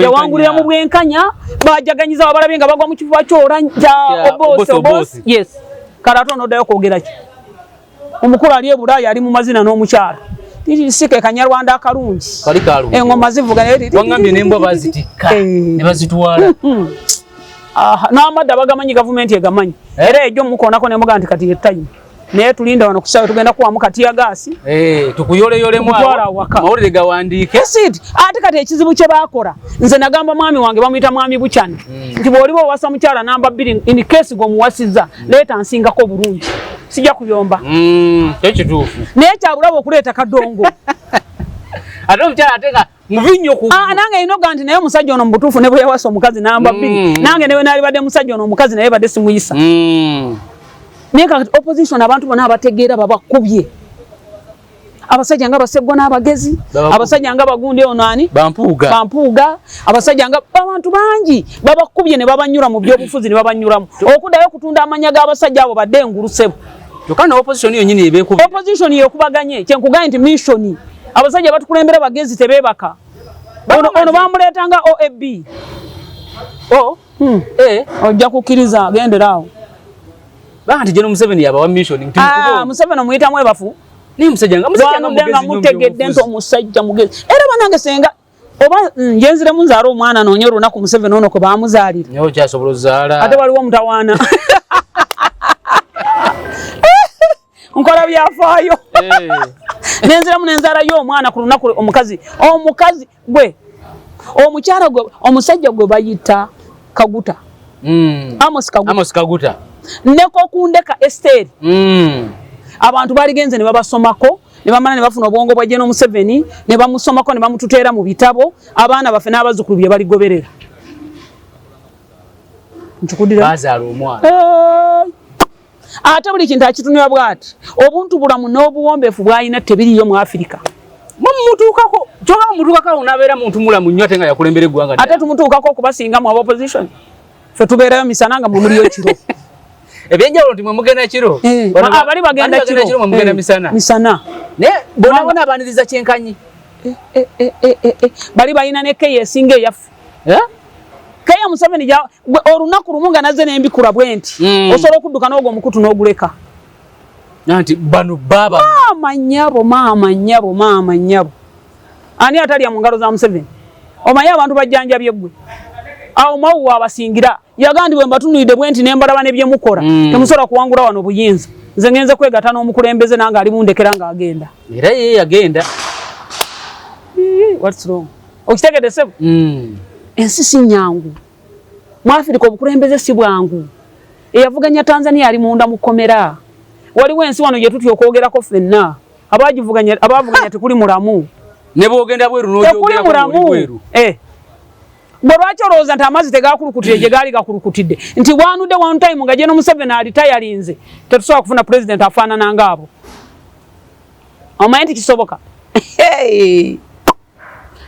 yawangulira mu bwenkanya, bajaganyiza babalabye nga bagwa mu kifuba ky'ola kya Oboth, Oboth. Yes. Kale ate onoddayo kwogera ki? Omukulu ali e Bulaaya ali mu mazina n'omukyala. Sike kanyarwanda akalungi. Kali kalungi. Engoma zivuga naye Wangambye n'embwa bazitikka ne bazitwala. Aha, n'amadda bagamanyi, gavumenti egamanyi. Era ejjo mukoonako ne mugamba nti kati ye time. Naye tulinda wano kusawe tugenda kuwamu kati ya gaasi. Tukuyoleyolemu awo. Awaka. Mawulire gawandiike. Sit. Ate kati ekizibu kye baakola. Nze nagamba mwami wange bamuyita mwami Bukyana. Nti bw'oliba owasa mukyala namba 2 in case gw'omuwasizza, leeta nsingako obulungi. Sijja kuyomba. Ekituufu. Naye kyabulaba okuleeta kadongo. Ate omukyala ate nga mubi nnyo ku Ah, nange inoga nti naye omusajja ono mubutuufu ne bwe yawasa omukazi namba 2. Nange ne nalibadde musajja ono omukazi naye badde simuyisa. Naye kakati opposition abantu bonna abategeera babakubye. Abasajja nga Baseggwa n'abagezi, abasajja nga bagundi ono ani? Bampuuga. Bampuuga, abasajja nga abantu bangi babakubye ne babanyura mu byobufuzi ne babanyuramu. Okuddayo okutunda amanya g'abasajja abo badde engulu ssebo. Kyokka ne opposition yennyini ebeekubye. Opposition yekubaganye, kye nkugambye nti mission. Abasajja batukulembera bagezi tebeebaka. Ono bamuleeta nga OAB. O? E? Ojja kukkiriza, gendera awo. Banga nti General Museveni yabawa mission nti mukube. Museveni omuyitamu ebafu. Naye musajja nga musajja nga mugezi nnyo mutegedde nti omusajja mugezi. Era banange senga oba nje nziremu nzaala omwana noonye olunaku Museveni ono kwe baamuzaalira. Naye okyasobola ozaala. Ate waliwo omutawaana. Nkola byafaayo. Nenziramu nenzalayo omwana ku lunaku omukazi. Omukazi gwe omukyala gwe omusajja gwe bayita Kaguta. Amos Kaguta. Amos Kaguta. Neko kundeka Esther. Abantu baligenze ne babasomako ne bamala ne bafuna obwongo bwa General Museveni ne bamusomako ne bamututeera mu bitabo abaana baffe n'abazzukulu bye baligoberera. Ntukudira. Bazaala omwana. Ate buli kintu akitunula bw'ati. Obuntu bulamu n'obuwombeefu bw'alina tebiriyo mu Afrika. Mumutuukako, kyokka mumutuukako n'abeera muntu mulamu nnyo ate nga yakulembera eggwanga. Ate tumutuukako okubasinga mu opposition. Ffe tubeerayo misana nga mwe muliyo kiro. Ebyenjawulo nti mwe mugenda kiro. Abali bagenda kiro, mwe mugenda misana. Misana. Naye bonna bonna abaniriza kyenkanyi. Bali balina ne keya esinga eyaffe. Keya Museveni olunaku lumu nga nazze n'embikula bwe nti. Osobola okudduka n'ogwo omukutu n'oguleka. Nanti bano baba. Maama nnyabo, maama nnyabo, maama nnyabo. Ani atalya mu ngalo za Museveni? Omanyi abantu bajjanjabye ggwe. Awo mawuwa abasingira. Yagamba bwe mbatunuulidde bwe nti ne mbalaba ne bye mukola. Temusobola kuwangula wano buyinza. Nze ngenze kwegatta n'omukulembeze nange ali mundekera ng'agenda. Era ye yagenda. What's wrong? Okitegedde ssebo? Ensi si nnyangu. Mu Afrika obukulembeze si bwangu. Eyavuganya Tanzania ali munda mu kkomera. Waliwo ensi wano gye tutya okwogerako ffenna. Abagivuganya abavuganya tekuli mulamu. Ne bw'ogenda bweru n'ogyogera bweru. Bwe lwaki olowooza nti amazzi tegakulukutidde gye gaali gakulukutidde? Nti wanudde one time nga General Museveni alitayalinze tetusobola kufuna president afaanana ng'abo. Omanyi nti kisoboka?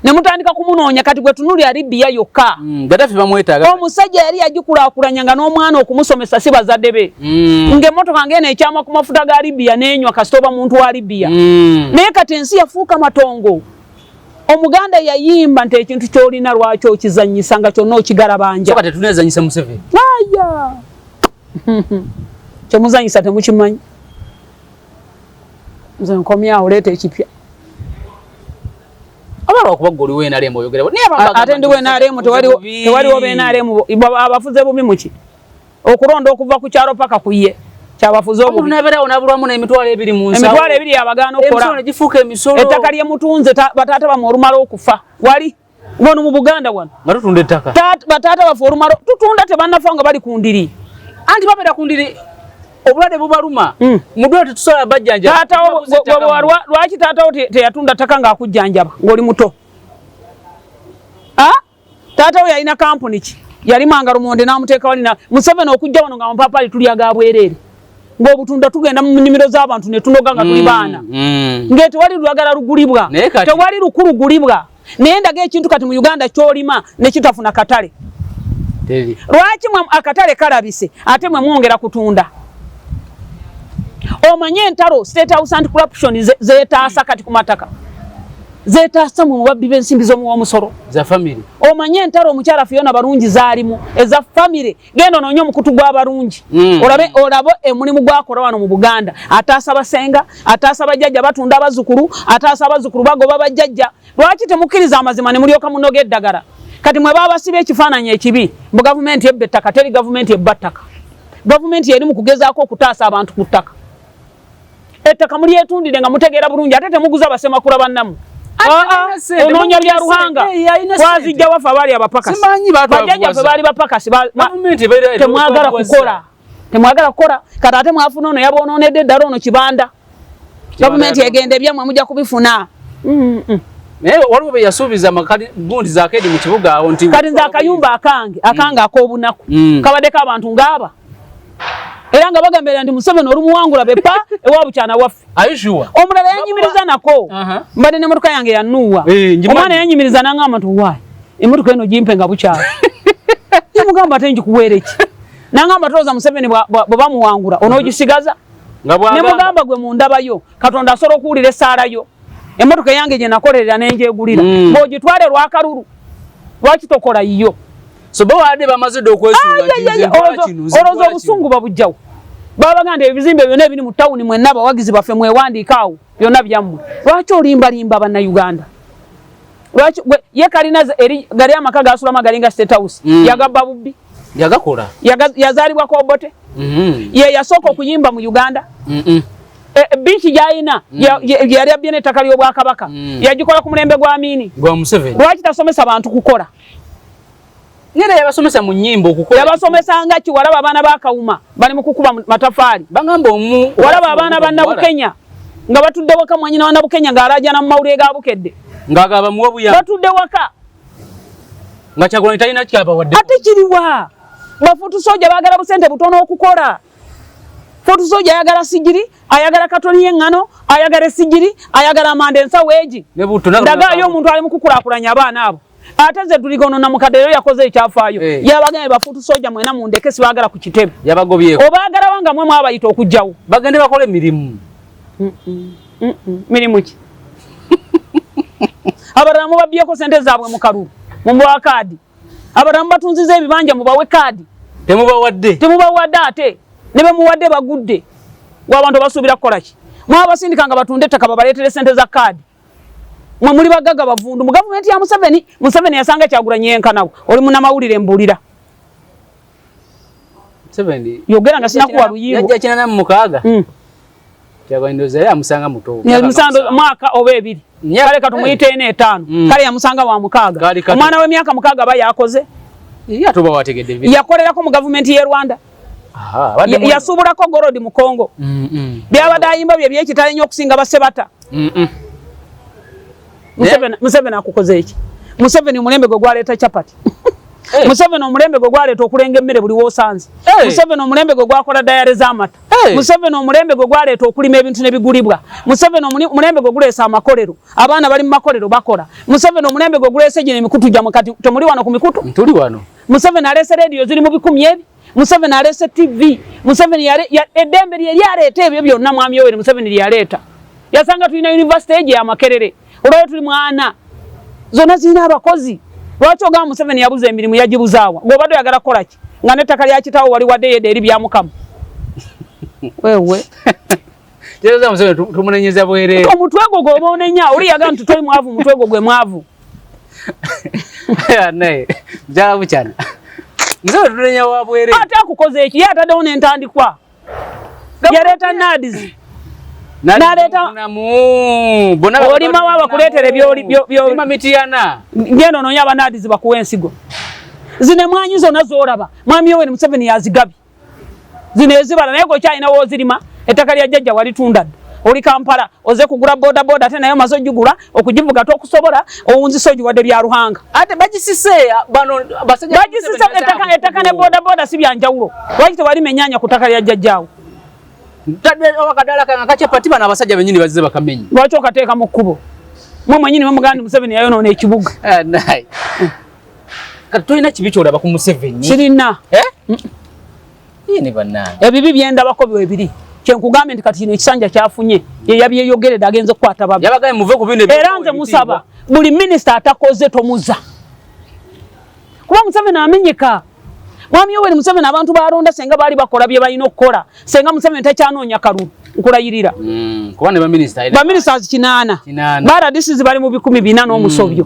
Ne mutandika kumunoonya kati gwe tunulira Libya yokka. Gaddafi bamwetaaga. Omusajja yali yagikulaakulanya nga n'omwana okumusomesa si bazadde be. Ng'emmotoka ng'eno ekyama ku mafuta ga Libya n'enywa kasita oba muntu wa Libya. Naye kati ensi yafuuka matongo. Omuganda yayimba nti ekintu ky'olina lwaki okizannyisa nga kyonna okigalabanja. Kyokka tetunazannyisa Museveni. Aya. Kyemuzannyisa temukimanyi. Nze nkomyawo leeta ekipya. Abala okuba goli we NRM oyogera. Ate ndi we NRM tewaliwo be NRM abafuze bubi muki. Okulonda okuva ku kyalo paka ku ye. Kyabafuze obubi. Omuntu n'abeerawo n'abulwamu n'emitwalo ebiri mu nsawo. Emitwalo ebiri yabagaana okukola. Emisolo ne gifuuka emisolo. Ettaka lye mutunze bataata bammwe olumala okufa. Wali wano mu Buganda wano. Nga tutunda ettaka. Bataata baffe olumala tutunda tebannafa nga bali ku ndiri. Anti babeera ku ndiri. Obulwadde bubaluma. Mu ddwaliro tetusobola bajjanjaba. Taatawo lwaki taatawo teyatunda ttaka ng'akujjanjaba ng'oli muto? Taatawo yalina kampuni ki? Yalimanga lumonde n'amuteeka wali na Museveni okujja wano nga amapaapaali tulya ga bwereere. Ng'obutunda tugenda mu nnimiro z'abantu ne tunoga nga tuli baana. Nga tewali lulagala lugulibwa. Tewali lukulugulibwa. Naye ndaga ekintu kati mu Uganda ky'olima ne kitafuna katale. Lwaki mwe akatale kalabise ate mwe mwongera kutunda? Omanye entalo State House Anti-Corruption zeetaasa kati ku mataka. Zeetaasa mu babbi b'ensimbi z'omuwa omusolo. Za family. Omanye entalo omukyala Fiona Barungi zaalimu eza family. Genda onoonye omukutu gw'abarungi. Olabe omulimu gwakola wano mu Buganda. Ataasa basenga, ataasa bajjajja batunda abazzukulu, ataasa abazzukulu bagoba bajjajja. Lwaki temukkiriza amazima ne mulyoka munoga eddagala? Kati mwe babasibye ekifaananyi ekibi mbu gavumenti ebba ettaka, teri gavumenti ebba ttaka. Gavumenti eri mu kugezaako okutaasa abantu ku ttaka. Ettaka mulyetundire nga mutegeera bulungi ate temuguza basemakula bannammwe. Onoonya bya Ruhanga. Twazijja waffe abaali abapakasi. Bajjajjaffe baali bapakasi. Temwagala kukola. Temwagala kukola. Kati ate mwafuna ono yabonoonedde eddala ono Kibanda. Gavumenti egenda ebyammwe mujja kubifuna. Naye waliwo be yasuubiza amakali gundi zaakedi mu kibuga awo nti kati nze akayumba akange akange ak'obunaku kabaddeko abantu ng'aba era nga bagambira nti Museveni olumuwangula bepa ewa Bukyana waffe. Omulala yanyimiriza nako mbadde n'emmotoka yange yanuuwa omwana yanyimiriza n'angamba nti waayi emmotoka eno gimpe nga bukyala. Yamugamba ate njikuweere ki? N'angamba tolowooza Museveni bwe bamuwangula onoogisigaza? Ne mugamba gwe mundabayo Katonda asobola okuwulira essaala yo. Emmotoka eyange gye nakolerera ne ngyegulira bw'ogitwale lwakalulu lwaki tokola yiyo? So bo baadde bamaze dda okwesunga nti nze nkola kino, nze Olowooza nkola kino. Obusungu babujjawo. Babaga nti ebizimbe byonna ebiri mu tawuni mwenna abawagizi baffe mwewandiike awo byonna byammwe. Lwaki olimbalimba Bannayuganda? Lwaki gwe ye kalina eri gali amaka gasulamu agalinga State House yagabba bubbi? Yagakola. Yazaalibwa Kobote. Ye yasooka okuyimba mu Uganda. Biiki gy'alina yali abbye n'ettaka ly'Obwakabaka yagikola ku mulembe gwa Amini. Gwa Museveni. Lwaki tasomesa bantu kukola? Nera yabasomesa mu nnyimba okukola. Yabasomesa nga ki? Walaba abaana ba Kawuma bali mu kukuba matafaali. Bagamba omu walaba abaana ba Nabukenya nga batudde waka, mwanyina wa Nabukenya ng'alaajana mu mawulire ga Bukedde. Ng'agamba muwe obuyambi. Batudde waka. Nga Kyagulanyi talina kyabawadde. Ate kiriwa? Bafutu soja baagala busente butono okukola. Foot soja ayagala sigiri, ayagala katoni y'eŋŋano, ayagala esigiri, ayagala amanda ensawo egi. Ndagaayo omuntu ali mu kukulaakulanya abaana abo. Ate nze tuligono na mukadde leero yakoze ekyafaayo. Yabagambye bafutu soja mwena mundeke sibaagala ku kitebe. Yabagobyeko. Obaagala wanga mwe mwabayita okujjawo. Bagende bakole emirimu. Mirimu ki? Abalala mubabyeko sente zaabwe mu kalulu, mumubawa kaadi. Abalala mubatunziza ebibanja mubawe kaadi. Temubawadde. Temubawadde ate ne bemuwadde bagudde. Gwe abantu basuubira kukola ki? Mwabasindika nga batunde ettaka babaleetere sente za kaadi. Mwe muli bagagga bavundu mu gavumenti ya Museveni. Museveni yasanga Kyagulanyi yenkanawo. Oli munnamawulire mbuulira. Museveni yogera nga sinakuwa luyimbo. Yajja 86. Kyagulanyi ndowooza yali amusanga muto. Yamusanga mwaka oba ebiri. Kale katumuyite ena etaano. Kale yamusanga wa 6. Omwana w'emyaka 6 aba yakoze. Ye ate oba wategedde bibiri. Yakolerako mu gavumenti y'e Rwanda. Yasuubulako Gorodi mu Congo. Byabadde ayimba bye by'ekitalo ennyo okusinga Basebata. Museveni akukoze eki? Museveni omulembe gwe gwaleeta chapati. Museveni omulembe gwe gwaleeta okulenga emmere buli w'osanze. Museveni omulembe gwe gwakola dayare z'amata. Museveni omulembe gwe gwaleeta okulima ebintu ne bigulibwa. Museveni omulembe gwe guleesa amakolero. Abaana bali mu makolero bakola. Museveni omulembe gwe guleese gino emikutu gyammwe kati temuli wano ku mikutu? Tuli wano. Museveni aleese leediyo ziri mu bikumi ebi. Museveni aleese TV. Museveni eddembe lye lyaleeta ebyo byonna Mwami Yoweri Museveni lye yaleeta. Yasanga tulina yunivasite egyo ya Makerere. Olwayo tuli mwana. Zonna zirina abakozi. Lwaki ogamba Museveni yabuza emirimu yagibuzaawa? Gw'obadde oyagala kukola ki? Nga n'ettaka lya kitaawo wali wadde yedda eri bya Mukama. Wewe. Tereeza Museveni tumunenyeza bwereere. Omutwe gwo gw'oba onenya, oli yagamba nti toli mwavu, omutwe gwo gwe mwavu. Naye, mukyala Bukyana. Museveni tunenya wa bwereere. Ate akukoze eki? Ye ataddewo n'entandikwa. Yaleeta NAADS. Naleeta olima wa bakuleetera ebyoli mitiyana. Ngenda onoonye aba NAADS bakuwe ensigo. Zino emwanyi zonna z'olaba Mwami Yoweri Museveni yazigabye. Zino ezibala naye gwe okyalina w'ozirima, ettaka lya jjajja walitunda dda. Oli Kampala oze kugula boda boda ate naye omaze ogigula okugivuga tokusobola owunzise ogiwadde bya Ruhanga. Ate bagisise bano basajja bagisise ettaka ne boda boda si bya njawulo. Lwaki tewalima ennyaanya ku ttaka lya jjajjaawo? Ntadde akadaala kange akachapati bano abasajja bennyini bazze bakamenye. Lwaki okateeka mu kkubo? Mwe mwennyini mwe mugamba nti Museveni yayonoona ekibuga. Naye. Kati tolina kibi ky'olaba ku Museveni? Sirina. Ye ne bannange. Ebibi bye ndabako bwe biri. Kye nkugambye nti kati kino ekisanja kyafunye ye yabyeyogeredde agenze kukwata babbi. Yabagambye muve ku bino ebyo. Era nze musaba buli minisita atakoze tomuza. Kuba Museveni amenyeka. Mwami Yoweri Museveni abantu balonda senga baali bakola bye balina okukola. Senga Museveni takyanoonya kalulu nkulayirira. Kuba ne baminisita Baminisita 8. 8. Ba RDCs bali mu 400 n'omusobyo.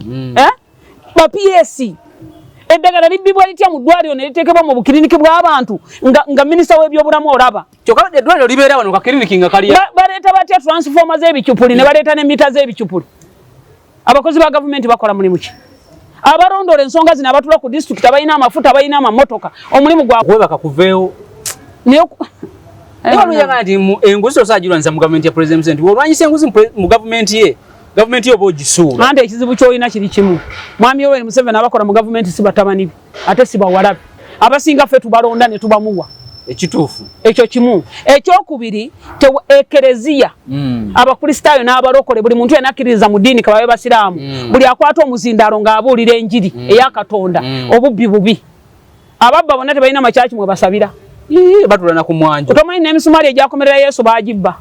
Ba PS eddagala libbibwa litya mu ddwaliro ne liteekebwa mu bukiriniki bw'abantu nga minisita w'ebyobulamu olaba. Kyokka eddwaliro libeera wano kakiriniki nga kali. Baleeta batya transformer z'ebicupuli ne baleeta ne mita z'ebicupuli. Abakozi ba gavumenti bakola mulimu ki? Abalondoola ensonga zino abatula ku disitulikiti abalina amafuta abalina amamotoka omulimu gwa kwebaka kuveewo. Naye Naye nti enguzi tosobola girwanyisa mu gavumenti ya President Museveni. Olwanyisa enguzi mu gavumenti ye, gavumenti yo oba ogisuula. Anti ekizibu ky'olina kiri kimu. Mwami Yoweri Museveni abakola mu gavumenti si batabani be, ate si bawala be. Abasinga ffe tubalonda ne tubamuwa. Ekituufu. Ekyo kimu. Ekyokubiri, ekereziya Abakristaayo n'abalokole, buli muntu yenna akkiririza mu ddiini kababe basiraamu, buli akwata omuzindaalo ng'abuulira enjiri eya Katonda, obubbi bubi. Ababba bonna tebalina makyaki mwe basabira. Batula na ku mwanjo. Otomanyi n'emisumaali egyakomerera Yesu baagibba.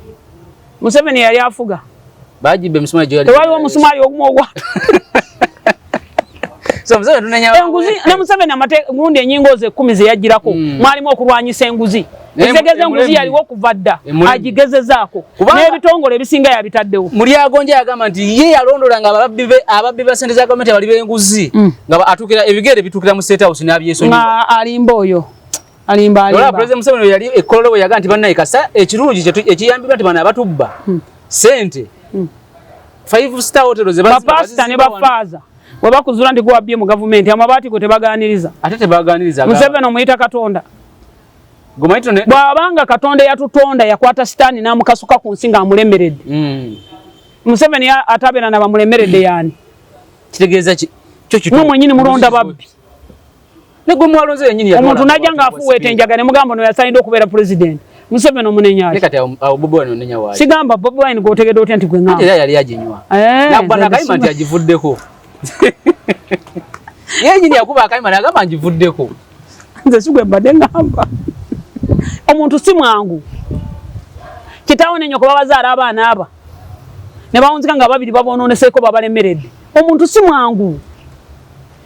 Museveni yali afuga. Baagibba emisumaali gye yali. Tewaliwo omusumaali ogumu ogwa. So Museveni tunenya enguzi ne Museveni amate gundi enyingo ze 10 ze yajjirako mwalimu okulwanyisa enguzi. Ezegeze enguzi yaliwo okuva dda agigezezaako n'ebitongole ebisinga yabitaddewo. Mulyagonja yagamba nti ye yalondola nga ababbi ba ssente za gavumenti abali b'enguzi nga atuukira ebigere bituukira mu State House n'abyesonyiwa. Nga alimba oyo. Alimba alimba. Olaba President Museveni yali ekkololo we yagamba nti bannaye kasa ekirungi ekiyambibwa nti bano abatubba ssente 5 star hotel ze bazimba bapasita ne bafaaza bwe bakuzula nti gwabbye mu gavumenti amabaati go tebaganiriza. Ate tebaganiriza. Museveni omuyita Katonda. Bw'abanga Katonda yatutonda yakwata sitaani n'amukasuka ku nsi ng'amulemeredde. Museveni atabeera na bamulemeredde yaani? Kitegeeza ki? Mwe mwennyini mulonda babbi. Ne gwe mwalonze yennyini yatwala. Omuntu n'ajja ng'afuweeta enjaga ne mugamba ono yasaanidde okubeera pulezidenti. Museveni omunenya ki? Kati awo Bobi Wine onenya waaki? Sigamba Bobi Wine gw'otegedde otya nti gwe ŋŋamba. Era yali aginywa. Nakuba n'akayimba nti agivuddeko. Ye yennyini yakuba akayimba n'agamba ngivuddeko. Nze si gwe mbadde ŋŋamba. Omuntu si mwangu. Kitaawo ne nnyoko babazaala abaana aba ne bawunzika nga babiri babonooneseeko babalemeredde. Omuntu si mwangu.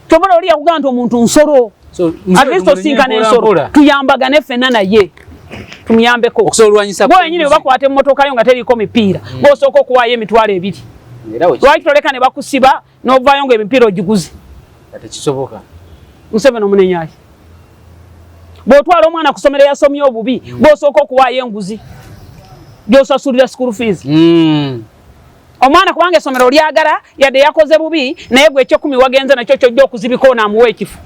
Kyova oli yakugamba nti omuntu nsolo. At least osinkana ensolo. Tuyambagane ffenna naye. Tumuyambeko. Okusobola Gwe wennyini bwe bakwata emmotoka yo nga teriiko mipiira, gw'osooka okuwaayo 20,000. Lwaki toleka ne bakusiba n'ovaayo ng'emipiira ogiguze? Tekisoboka. Museveni omunenya ki? Bw'otwala omwana ku ssomero eyasomye obubi, gw'osooka okuwaayo enguzi gy'osasulira school fees. Omwana kubanga essomero lyagala yadde yakoze bubi naye gwe ekyekumi wagenze nakyo kyojja okuzibika ono amuwa ekifo.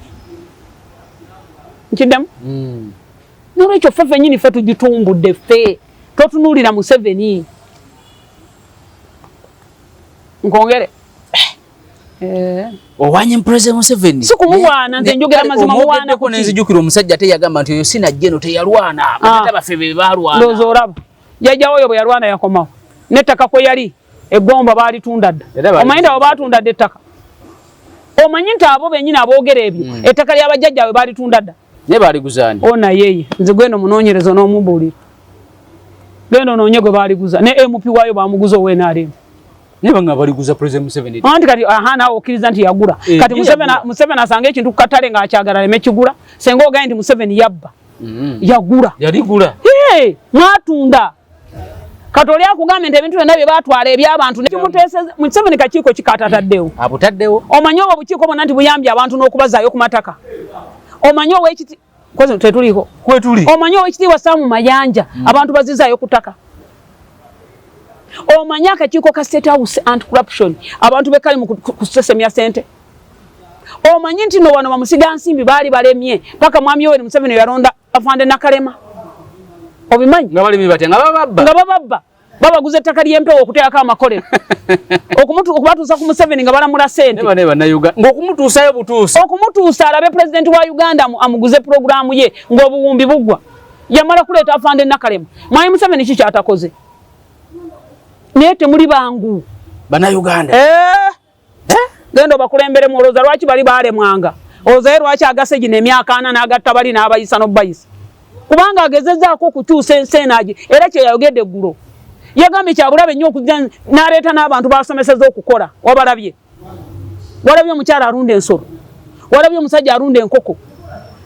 Nkiddemu? N'olwekyo ffe ffennyini ffe tugitumbudde ffe. Totunuulira Museveni. Nkongere. Owanye President Museveni. Si kumulwana nze njogera mazima muwana ku nenzijukira omusajja ate yagamba nti oyo sina jeno teyalwana. Batata baffe be balwana. Ndowooza olaba. Jjajja oyo bwe yalwana yakomawo. N'ettaka kwe yali eggomba baalitunda dda. Omanyi nti abo baatunda dda ettaka. Omanyi nti abo bennyini aboogera ebyo ettaka lya bajjajjaabwe baalitunda dda. Naye baaliguza ani? O naye ye nze gweno munoonyereza n'omubuulira. Genda onoonye gwe baaliguza ne MP waayo baamuguza owa NRM. Naye banga baliguza President Museveni. Anti kati aha naawe okkiriza nti yagula. Kati Museveni asanga ekintu ku katale ng'akyagala aleme kigula. Senga ogaye nti Museveni yabba. Yagula. Yaligula. Mwatunda. Kati oli akugambye nti ebintu byonna bye baatwala eby'abantu ne kimuteeseza Museveni kakiiko ki k'atataddewo? Abutaddewo. Omanyi obwo obukiiko bwonna nti buyambye abantu n'okubazaayo ku mataka. Omanyi ow'ekiti kozi tetuliiko. Kwetuli. Omanyi ow'ekitiibwa Sam Mayanja abantu bazizaayo ku ttaka. Omanyi akakiiko ka State House Anti-Corruption abantu be kali mu kusesemya ssente. Omanyi nti no wano bamusigansimbi baali balemye paka Mwami Yoweri Museveni yalonda Afande Nakalema. Obimanyi? Nga balimi batya nga bababba. Nga bababba. Babaguza ettaka ly'empewo okuteekako amakolero. Okubatuusa ku Museveni nga balamula ssente. Ne bannayuganda ng'okumutuusayo butuusa. Okumutuusa alabe pulezidenti wa Uganda amuguze pulogulaamu ye ng'obuwumbi bugwa. Yamala kuleeta Afande Nakalema. Mwami Museveni ki ky'atakoze? Naye temuli bangu. Bannayuganda. Genda obakulemberemu olowooza lwaki bali baalemwanga? Olowooza ye lwaki agase gino emyaka 40 n'agatta bali n'abayisa n'obubayisa? Kubanga agezezzaako okukyusa ensi eno era kye yayogedde eggulo. Yagambye kya bulabe nnyo okujja n'aleeta n'abantu b'asomeseza okukola. Wabalabye? Walabye omukyala alunda ensolo? Walabye omusajja alunda enkoko?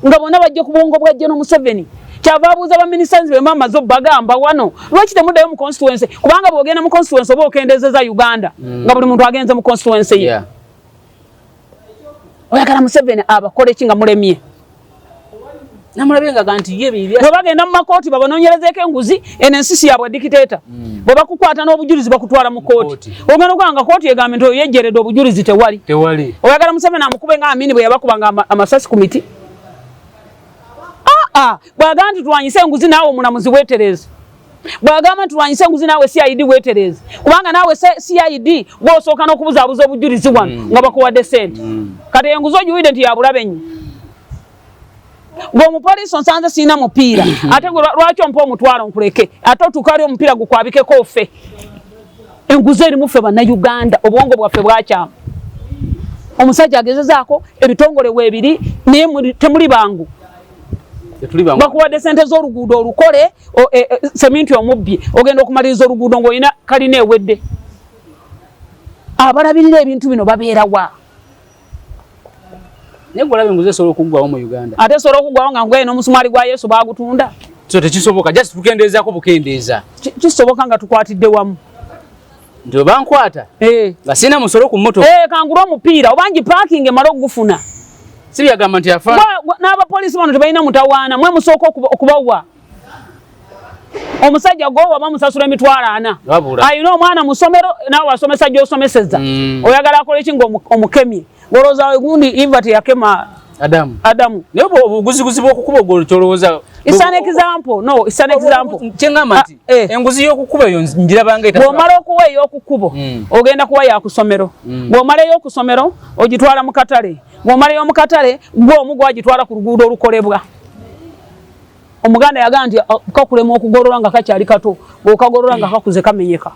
Nga bonna bajje ku bwongo bwa General Museveni. Kyava abuuza ba ministers be mama zo bagamba wano lwaki temuddayo mu constituency, kubanga bw'ogenda mu constituency oba okendezeza Uganda nga buli muntu agenze mu constituency ye. Oyagala Museveni abakole ki nga mulemye? Namulabye nga nti ye bibi. Bwe bagenda mu makooti babanoonyerezeeko enguzi, eno ensisi yaabwe dictator. Bwe bakukwata n'obujulizi bakutwala mu kooti. Ogenda okugamba nga kooti egambye nti oyo yejjeredde obujulizi tewali. Tewali. Oyagala Museveni amukube nga Amini bwe yabakubanga amasasi ku miti. Ah, bw'agamba nti tulwanyise enguzi, naawe omulamuzi weetereze. Bw'agamba nti tulwanyise enguzi, naawe CID weetereze, kubanga naawe CID gw'osooka n'okubuzaabuza obujulizi wano nga bakuwadde sente. Kati enguzi ogiwulidde nti yabulabe nnyo. Ng'omupoliisi onsanze sirina mupiira, ate gwe lwaki ompa omutwalo nkuleke, ate otuuka ali omupiira gukwabikeko ofe? Enguzi erimu ffe Bannayuganda, obwongo bwaffe bwakyama. Omusajja agezezaako, ebitongole weebiri, naye temuli bangu. Tetuli bangu. Bakuwadde sente z'oluguudo olukole, seminti omubbye, ogenda okumaliriza oluguudo ng'olina kalina ewedde. Abalabirira ebintu bino babeerawa? Naye gwe olaba enguzi esobola okuggwawo mu Uganda? Ate esobola okuggwawo nga ngugaye n'omusumaali gwa Yesu baagutunda? So tekisoboka, just tukendeezaako bukendeeza. Kisoboka nga tukwatidde wamu. Nti oba nkwata nga sirina musolo ku mmotoka. Eh, kangule omupiira oba ngiparking emale okugufuna. Si byagamba nti afa. N'abapoliisi bano tebalina mutawaana, mwe musooka okubawa. Omusajja gwowa bamusasula 400,000. Wabula. Alina omwana mu ssomero, naawe asomesa gy'osomeseza. Oyagala akole ki ng'omukemye? Ng'olowooza gundi Eva teyakema Adamu. Adamu. Naye obuguziguzi bw'okukuba ogwo ky'olowooza. It's an example. No, it's an example. Kye ngamba nti enguzi y'okukuba eyo njirabanga etasobola. Bw'omala okuwa ey'okukubo, ogenda kuwa ya kusomero. Bw'omala ey'okusomero, ogitwala mu katale. Bw'omala ey'omu katale, gwe omu gwagitwala ku luguudo olukolebwa. Omuganda yagamba nti kakulema okugolola nga kakyali kato, bw'okagolola nga kakuze kamenyeka.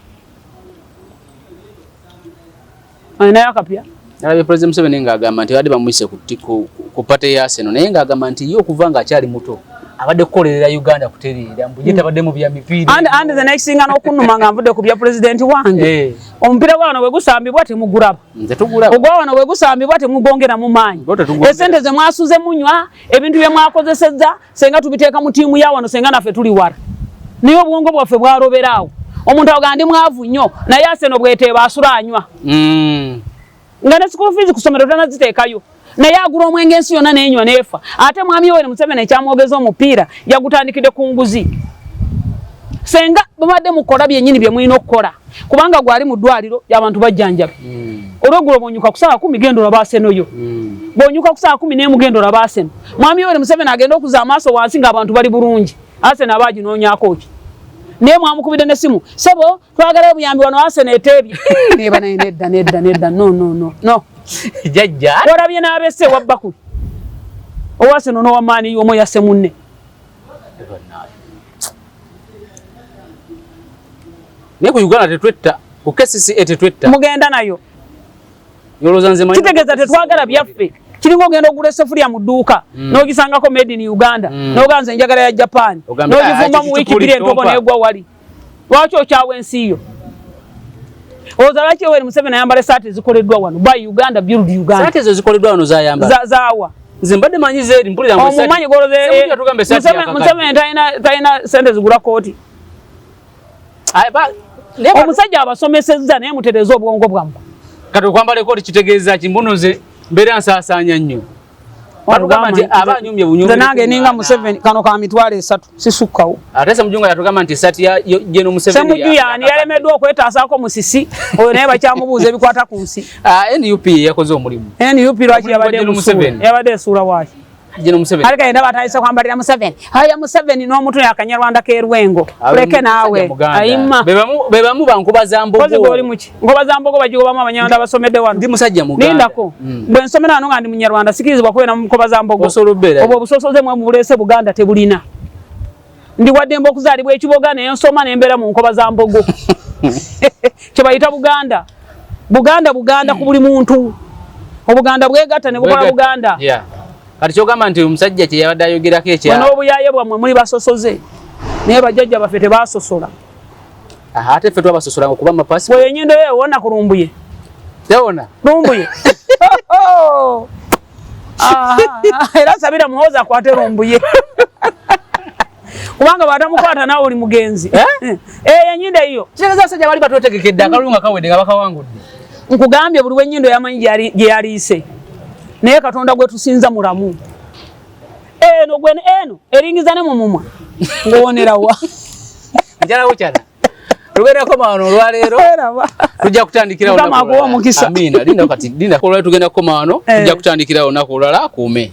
Naye akapya. Nalabye President Museveni ng'agamba nti abadde bamuyise ku party ya Arsenal, naye ng'agamba nti ye okuva ng'akyali muto abadde kukolerera Uganda kutereera, mbu ye tabadde mu bya mipiira. And the next thing, n'okunnuma nga nvudde ku bya president wange. Omupiira gwa wano bwe gusambibwa temugulaba. Nze tugulaba. Ogwa wano bwe gusambibwa temugwongera mu maanyi. Gwo tetugwongera. Esente ze mwasuze munywa, ebintu bye mwakozesezza, senga tubiteeka mu ttiimu ya wano, senga naffe tuli wala. Naye obwongo bwaffe bwalobera awo. Omuntu awo ndi mwavu nnyo, naye Arsenal bw'eteeba asula anywa. Nga ne school fees ku ssomero tanaziteekayo. Naye agula omwenge ensi yonna n'enywa n'efa. Ate mwami Yoweri Museveni ekyamwogeza omupiira yagutandikidde ku nguzi. Senga mubadde mukola byennyini bye mulina okukola, kubanga gwali mu ddwaliro abantu bajjanjabe. Olweggulo bw'onyuka ku ssaawa 10 genda olaba Arsenal yo. Bw'onyuka ku ssaawa 11 genda olaba Arsenal. Mwami Yoweri Museveni agenda okuza amaaso wansi ng'abantu bali bulungi. Arsenal aba aginoonyaako ki? Naye mwamukubidde n'essimu, ssebo twagalayo obuyambi wano Arsenal eteebye. Neeba naye nedda nedda nedda, no no no no. Jajja. Walabye n'abesse ewa Bakuli. Owa Arsenal n'owa Man U omu yasse munne. Naye ku Uganda tetwetta, ku KCCA tetwetta. Mugenda nayo. Yolowooza nze manyi. Kitegeeza tetwagala byaffe. Kiringa ogenda ogula esefulya mu dduuka, n'ogisangako made in Uganda, n'ogamba nze njagala ya Japan, Ogambe, n'ogifumba mu ekyo wiiki bbiri entobo tompa. n'egwa wali. Lwaki okyawa ensi yo? Olowooza lwaki Yoweri Museveni ayambala essaati ezikoleddwa wano? Buy Uganda, build Uganda. Saati ezo zikoleddwa wano zayambala. Zaawa. Nze mbadde manyi zeeri, mpulira mbu essaati- Omumanyi gw'olowooza, Ssemujju yatugamba essaati yakakadde. Museveni talina sente zigula kooti. Aye, naye Omusajja abasomesezza, naye mutereeze obwongo bwammwe. Kati okwambala ekooti kitegeeza ki? Mbuno nze mbeera nsaasaanya nnyo. Batugamba nti aba anyumye bunyumye. Nze nange ninga Museveni, kano ka 30,000 sisukkawo. Ate Ssemujju nga yatugamba nti essaati ya General Museveni Ssemujju yaani yalemeddwa okwetaasaako musisi oyo, naye bakyamubuuza ebikwata ku nsi. Ah, NUP yakoze omulimu. NUP lwaki Omulimu yabadde gwa General emusuula? Museveni. Yabadde esuula waaki? General Museveni. Aleka yenda batandise kwambalira Museveni. Haya Museveni n'omutu akanyarwanda k'erwengo. Abe Leke musajja naawe. Muganda. Ayima. Be bamu bankuba za mbogo. Kozi gw'oli muki? Nkoba za mbogo bagigobamu Abanyarwanda abasomedde wano. Ndi musajja Muganda. Lindako. Bwe nsomera wano nga ndi Munyarwanda sikirizibwa kubeera mu nkoba za mbogo. Osobola okubeera. Obwo obusosoze mwe mubuleese, Buganda tebulina. Ndi waddembe okuzaalibwa ekiboga naye nsoma ne mbeera mu nkoba za mbogo. Kye bayita Buganda. Buganda Buganda ku buli muntu. Obuganda bwegatta ne bukola Bwegatta. Buganda. Kati kyogamba nti omusajja kye yabadde ayogerako ekya Mwe n'obuyaye bwammwe muli basosoze. Naye bajjajja baffe tebaasosola. Aha, ate ffe twabasosolanga okuba amapasi. Bwe ennyindo yo ewona ku Lumbuye. Tewona. Lumbuye. Aha, era sabira Muhoozi akwate Lumbuye. Kubanga bw'atamukwata naawe oli mugenzi. Eh? Ennyindo eyo. Kitegeeza abasajja baali batwetegekedde akalulu nga kawedde nga bakawangudde. Nkugambye buli w'ennyindo yamanyi gye yaliise. Naye Katonda gwe tusinza mulamu. Eno gwe eno eringiza ne mu mumwa. Ng'owonerawa. Njala bukyala. Tugenda kukoma wano olwaleero. Tujja kutandikirawo Mukama olunaku akuwe olulala. omukisa. Amiina. Linda kati, linda. Olwaleero tugenda kukoma wano. Tujja kutandikirawo olunaku olulala. Akuume.